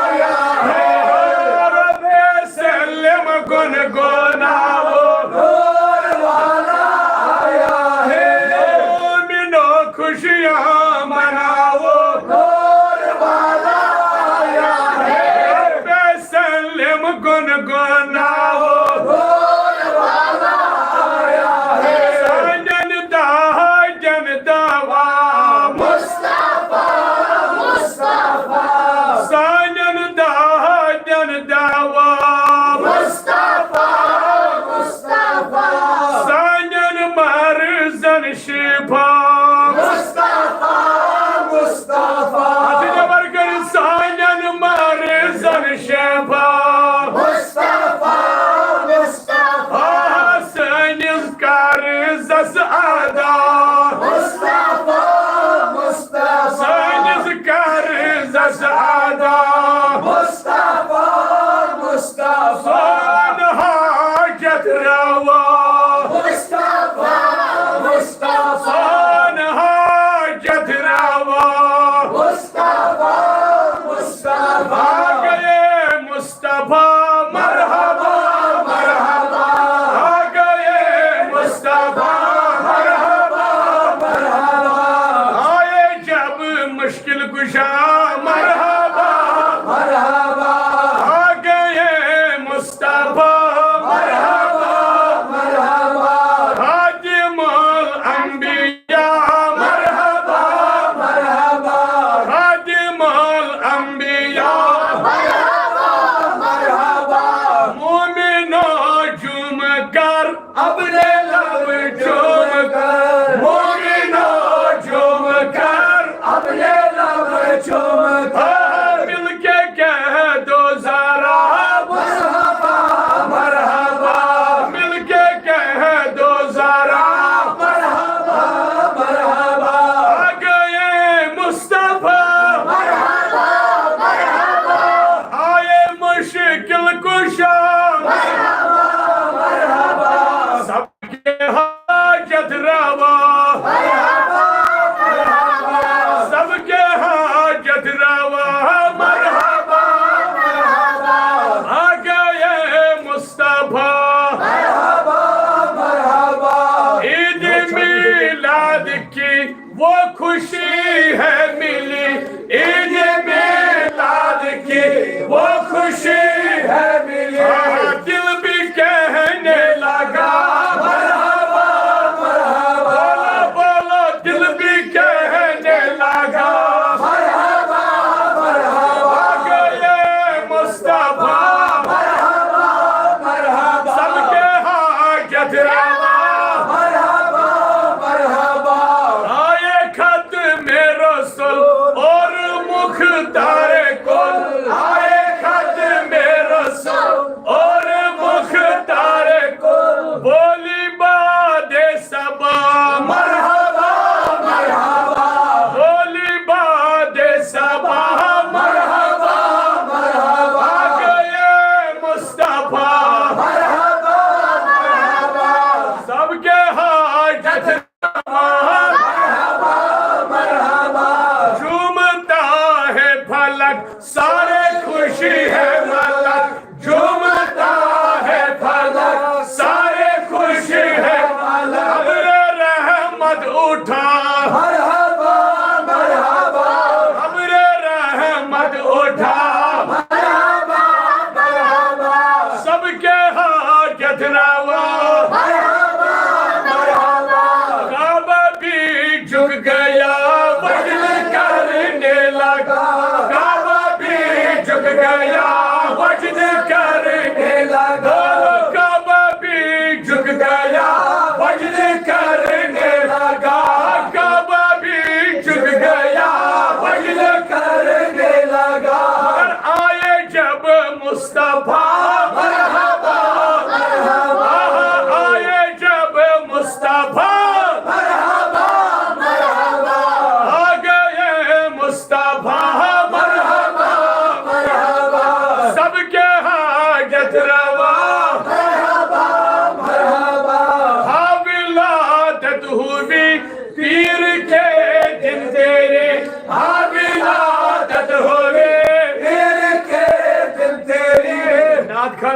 آیا ہے۔ رب سلم گنگناؤ، نور والا آیا ہے۔ مومنو خوشیاں مناؤ، نور والا آیا ہے۔ رب سلم گنگناؤ، نور والا آیا ہے۔ سانٮ۪ن دادٮ۪ن دوا، مصطفیٰ، مصطفیٰ۔ سانٮ۪ن دادٮ۪ن دوا، مصطفیٰ، مصطفیٰ۔ سانٮ۪ن مرضن شفا، مصطفیٰ، مصطفیٰ۔ اَتھٕ جبر کٔرِتھ، سانٮ۪ن مرضن شفا، مصطفیٰ، مصطفیٰ۔ آ، سٲنِس قرضس ادا، مصطفیٰ، مصطفیٰ۔ سٲنِس قرضس ادا، مصطفیٰ، مصطفیٰ۔ سون حاجت روا، مصطفیٰ، مصطفیٰ۔ سون حاجت روا، مصطفیٰ، مصطفیٰ۔ آ گئے مصطفیٰ، مرحبا، مرحبا۔ آ گئے مصطفیٰ، مرحبا، مرحبا۔ آئے جب مشکل کشا، مرحبا، مرحبا۔ آ گئے مصطفیٰ، مرحبا، مرحبا۔ خاتم الانبیاء، مرحبا، مرحبا۔ خاتم الانبیاء، مرحبا، مرحبا۔ مومنو جھوم کر اپنے لب چوم کر، مومنو جھوم کر اپنے لب چوم کر۔ مل کے کہہ دو ذرا، مرحبا، مرحبا۔ مل کے کہہ دو ذرا، مرحبا، مرحبا۔ آ گئے مصطفیٰ، مرحبا، مرحبا۔ آئے مشکل کشا، مرحبا، مرحبا۔ سب کے حاجت روا، مرحبا، مرحبا۔ سب کے حاجت روا، مرحبا، مرحبا۔ آ گئے مصطفیٰ، مرحبا، مرحبا۔ عید میلاد کی وہ خوشی ہے ملی، عید میلاد کی وہ خوشی ہے ملی۔ ہاں، دل بھی کہنے لگا، مرحبا، مرحبا۔ بولو، بولو، دل بھی کہنے لگا، مرحبا، مرحبا۔ آ گئے مصطفیٰ، مرحبا، مرحبا۔ سب کے حاجت روا، مرحبا، مرحبا۔ آئے ختم رسول اور مختار کل، آئے ختم رسول اور مختار کل۔ بولی باد صبا، مرحبا، مرحبا۔ بولی باد صبا، مرحبا، مرحبا۔ آ گئے مصطفیٰ، مرحبا، مرحبا۔ سب کے حاجت، مرحبا، مرحبا۔ جھومتا ہے فلک، سارے خوشی ہے ملک۔ جھومتا ہے فلک، سارے خوش ہے ملک۔ امر رحمت اٹھا، مرحبا، مرحبا۔ امر رحمت اٹھا، مرحبا، مرحبا۔ سب کے حاجت روا، مرحبا، مرحبا۔ کعبہ بھی جھک گیا، وجد کرنے لگا۔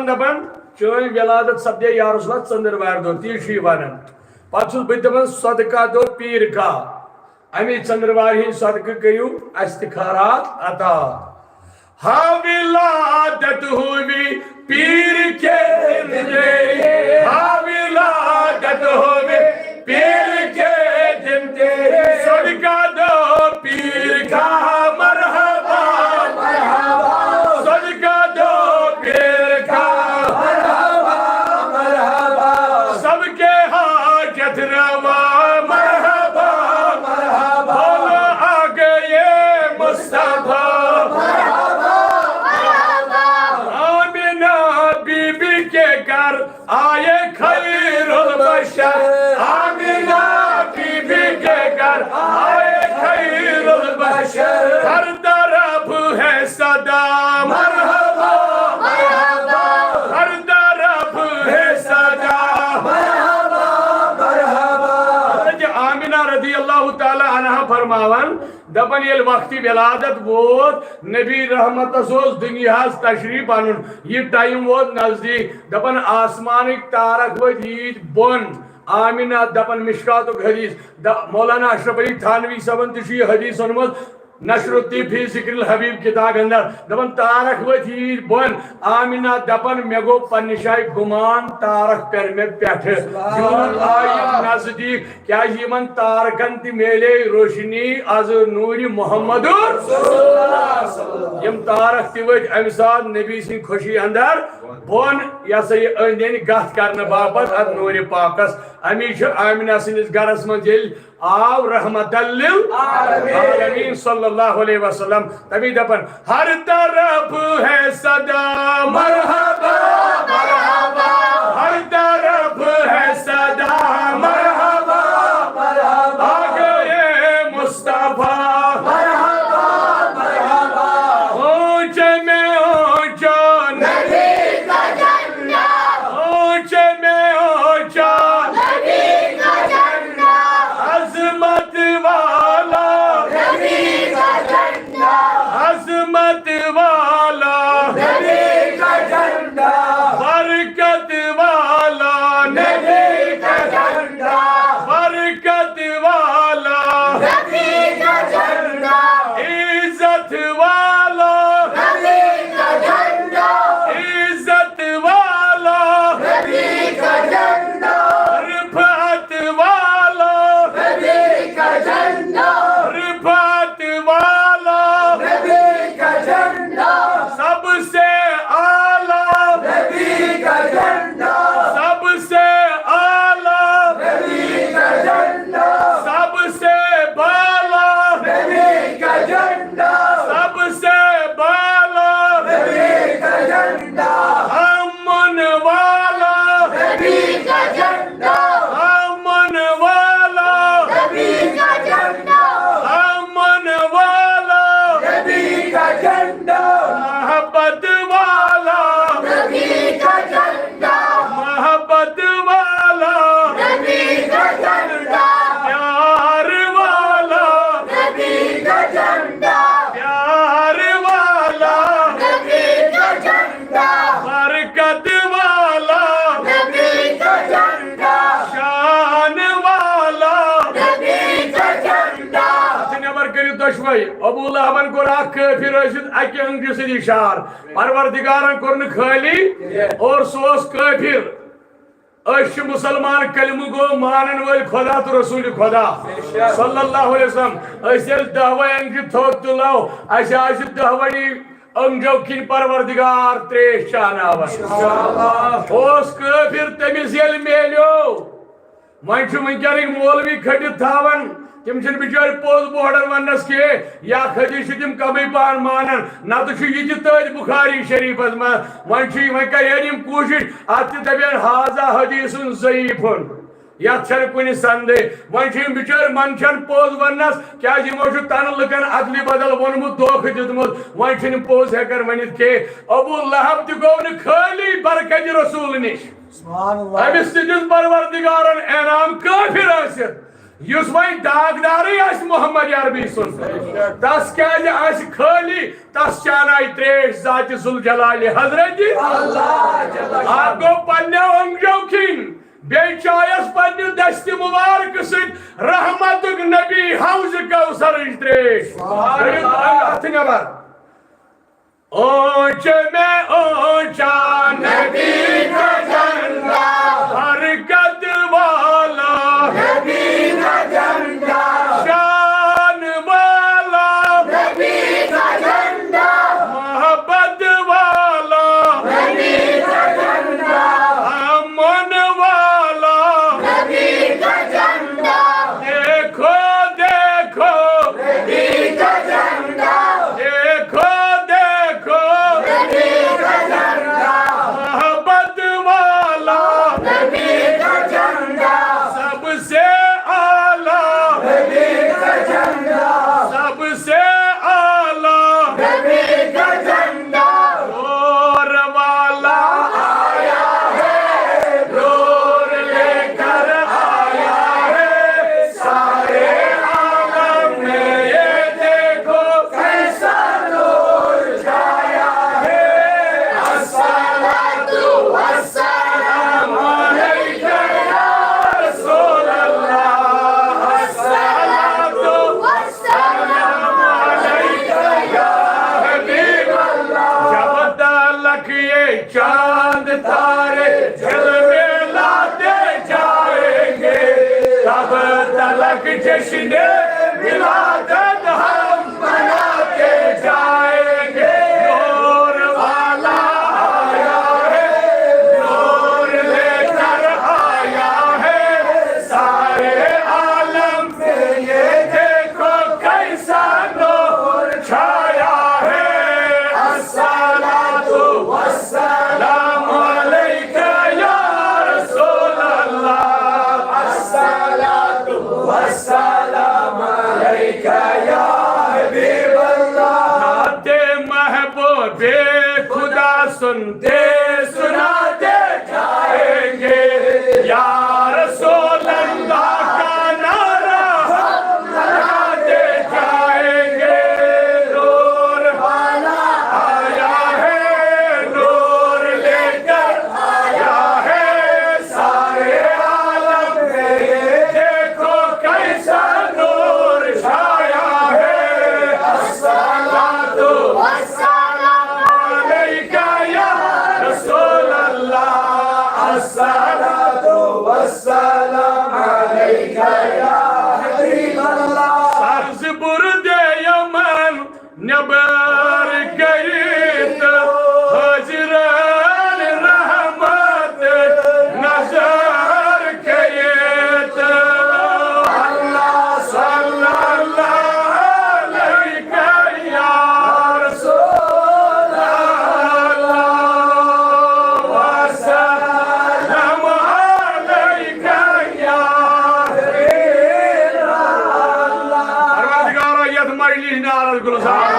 دپان، چٲنۍ ولادت سپدے یا رسول اللہ ژٔنٛدٕروارِ دۄہ، تی چھُ یہِ ونان۔ پتہٕ چھُس بہٕ تہِ دپان، صدقہ دۄہ پیٖر کا، امی ژٔنٛدٕروارِ ہٕنٛدۍ صدقہٕ کٔرِو اَسہِ تہِ خٲرات عطا۔ ہاں ولادت ہوئی پیر کے دن تیری، ہاں ولادت ہوئی پیر کے دن تیری، صدقہ دو پیر کا، مرحبا، مرحبا، صدقہ دو پیر کا، مرحبا، مرحبا، سب کے حاجت روا، مرحبا، مرحبا، بولو آ گئے مصطفیٰ، مرحبا، مرحبا، آمنہ بی بی کے گھر آئے خیر البشر، آمنہ بی بی کے گھر آئے خیر البشر، ہر طرف ہے صدا، مرحبا، مرحبا، ہر طرف ہے صدا، مرحبا، مرحبا۔ حضرت آمنہ رضی اللہ تعالیٰ عنہا فرماوان، دپان، ییٚلہِ وقتِ ولادت ووت، نبی رحمتس اوس دُنیاہس تشریف انُن، یہِ ٹائم ووت نزدیک۔ دپان، آسمانٕکۍ تارک ؤتھۍ ییٖتۍ بۄن۔ آمنہ دپان، مشکاتُک حدیث، د-، مولانا اشرف علی تھانوی صٲبن تہِ چھُ یہِ حدیث اوٚنمُت نشر الطیب فی ذکر الحبیب کتابہِ اندر۔ دپان، تارک ؤتھۍ ییٖتۍ بۄن۔ آمنہ دپان، مےٚ گوٚو پننہِ جایہِ گُمان، تارک پٮ۪ن مےٚ پٮ۪ٹھٕ۔ یوٗت آیہِ یِم نزدیٖک، کیازِ یِمن تارکن تہِ میلے روشنی از نوٗرِ محمد۔ یِم تارک تہِ ؤتھۍ امہِ ساتہٕ نبی سٕنٛدِ خوشی اندر بۄن، یہِ ہسا یہِ أنٛدۍ أنٛدۍ گتھ کرنہٕ باپتھ اتھ نوٗرِ پاکس۔ امی چھُ آمنہ سٕنٛدِس گرس منٛز ییٚلہِ آو رحمت للعالمین صلی اللہ علیہ وسلم، تمی دپان، ہر طرف ہے صدا، مرحبا، مرحبا، ہر طرف ہے صدا، مرحبا، مرحبا، آ گئے مصطفیٰ، مرحبا، مرحبا، اونچے میں اونچا نبی کا جھنڈا، اونچے میں اونچا نبی کا جھنڈا، عظمت والا نبی کا جھنڈا، عظمت والا نبی کا جھنڈا، برکت والا نبی کا جھنڈا، برکت والا نبی کا جھنڈا، عزت والا نبی کا جھنڈا، عزت والا نبی کا جھنڈا، رفعت والا نبی کا جھنڈا، رفعت والا نبی کا جھنڈا، سب سے اعلیٰ نبی کا جھنڈا، سب سے اعلیٰ نبی کا جھنڈا، سب سے بالا نبی کا جھنڈا، سب سے بالا نبی کا جھنڈا، امن والا نبی کا جھنڈا، امن والا نبی کا جھنڈا، امن والا نبی کا جھنڈا، محبت والا نبی کا جھنڈا، محبت والا نبی کا جھنڈا، پیار والا نبی کا جھنڈا، پیار والا نبی کا جھنڈا، برکت والا نبی کا جھنڈا، شان والا نبی کا جھنڈا۔ اَتھٕ نٮ۪بر کٔرِو دۄشوے۔ ابو لہبن کوٚر اکھ کٲفِر ٲسِتھ اکہِ أنٛگرِ سۭتۍ اِشارٕ۔ پروردگارن کوٚر نہٕ خٲلی، اور سُہ اوس کٲفِر۔ أسۍ چھِ مُسلمان، کلمہٕ گوٚو مانن وٲلۍ خدا تہٕ رسول خدا صلی اللہ علیہ وسلم۔ أسۍ ییٚلہِ دہوے أنٛگرِ تھوٚد تُلو، اَسہِ آسہِ دہوٕنی أنٛگرو کِنۍ پروردگار ترٛیش چاناوان۔ اوس کٲفِر، تٔمِس ییٚلہِ میلیو۔ وۄنۍ چھِ وٕنکیٚنٕکۍ مولوی کھٔٹِتھ تھاوان، تِم چھِنہٕ بِچٲرۍ پوٚز بوہڑن وننس کینٛہہ، یا خٲلی چھِ تِم کمٕے پہن مانان، نتہٕ چھُ یہِ تہِ تٔتھۍ بخاری شریفس منٛز۔ وۄنۍ چھُ، وۄنۍ کرن یِم کوٗشش، اتھ تہِ دپن، ہذا حدیث ضعیف، یتھ چھنہٕ کُنہِ سندے۔ وۄنۍ چھِ یِم بِچٲرۍ منٛدچھان پوٚز وننس، کیازِ یِمو چھُ تنہٕ لُکن ادلہِ بدل ووٚنمُت، دھوکہٕ دیُتمُت، وۄنۍ چھِنہٕ یِم پوٚز ہٮ۪کان ؤنِتھ کینٛہہ۔ ابو لہب تہِ گوٚو نہٕ خٲلی برکتِ رسول نِش۔ سبحان اللہ۔ أمِس تہِ دیُت پروردگارن انعام، کٲفِر ٲسِتھ۔ یُس وۄنۍ داغدارٕے آسہِ محمد عربی سُنٛد، تس کیازِ آسہِ خٲلی؟ تس چانایہِ تریش ذاتِ ذوالجلالِ حضرتِ۔ اکھ گوٚو پننیو أنٛگجو کھیٚنۍ، بیٚیہِ چایس پننہِ دستِ مبارکہٕ سۭتۍ رحمتُک نبی حوضِ کوثرٕچ تریش۔ کٔرِو تنگ اتھٕ نٮ۪بر۔ اونچ میں اونچا نبی کا جھنڈا، برکت والا نبی کا جھنڈا، شان والا نبی کا جھنڈا، محبت والا نبی کا جھنڈا، امن والا نبی کا جھنڈا۔ دیکھو، دیکھو، نبی کا جھنڈا۔ دیکھو، دیکھو، نبی کا جھنڈا۔ محبت والا نبی کا جھنڈا۔ سب سے اعلیٰ نبی کا جھنڈا۔ سب سے اعلیٰ نبی کا جھنڈا۔ نور والا آیا ہے، نور لے کر آیا ہے، سارے عالم میں یہ دیکھو کیسا نور چھایا ہے۔ الصلاۃ والسلام علیک یا رسول اللہ، الصلاۃ والسلام علیک یا حبیب اللہ۔ جب تلک یہ چاند تارے جلوے لاتے جائیں گے، تب تلک جشن ولادت ہم مناتے جائیں گے۔ نور والا آیا ہے، نور لے کر آیا ہے، سارے عالم میں یہ دیکھو کیسا نور چھایا ہے۔ الصلاۃ والسلام علیک یا رسول اللہ، الصلاۃ والسلام علیک یا حبیب اللہ۔ نعت محبوب خدا سنتے سناتے جائیں گے، یا رسول اللہ کا نعرہ ہم لگاتے جائیں گے۔ نور والا آیا ہے، نور لے کر آیا ہے، سارے عالم میں یہ دیکھو کیسا نور چھایا ہے۔ الصلاۃ والسلام علیک یا رسول اللہ، الصلاۃ والسلام علیک یا حبیب اللہ۔ سبز بُرُد یمن نٮ۪بر کٔرِتھ، حٲضِرن رحمت نظر کٔرِتھ۔ اللہ صلی اللہ علیک یا رسول اللہ، وسلم علیک یا حبیب اللہ۔ پروردگارا، یتھ مجلس نارس گلزار۔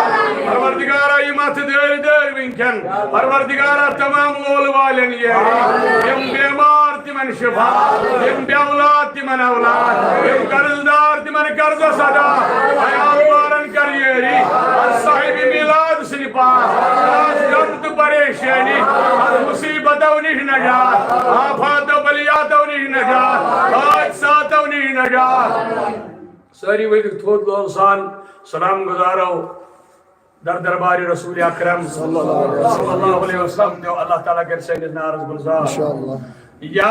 پروردگارا، یِم اتھ دٲرۍ دٲرۍ وٕنکٮ۪ن۔ پروردگارا، تمام لولہٕ والٮ۪ن یٲری۔ یِم بیمار تِمن شفا۔ یِم بے اولاد تِمن اولاد۔ یِم قرض دار تِمن قرضس ادا۔ عیال وارن کر یٲری۔ ہر صاحب میلاد سٕنٛدِ پاس۔ خاص غم تہٕ پریشٲنی۔ ہر مصیبتو نِش نجات۔ آفاتو بلیاتو نِش نجات۔ حادثاتو نِش نجات۔ سٲری ؤتھِو تھوٚد لول سان، سلام گزارو در دربارِ رسول اکرم صلی اللہ علیہ وسلم۔ دیو اللہ تعالیٰ کر سٲنِس نارس گلزار۔ انشاءاللہ۔ یا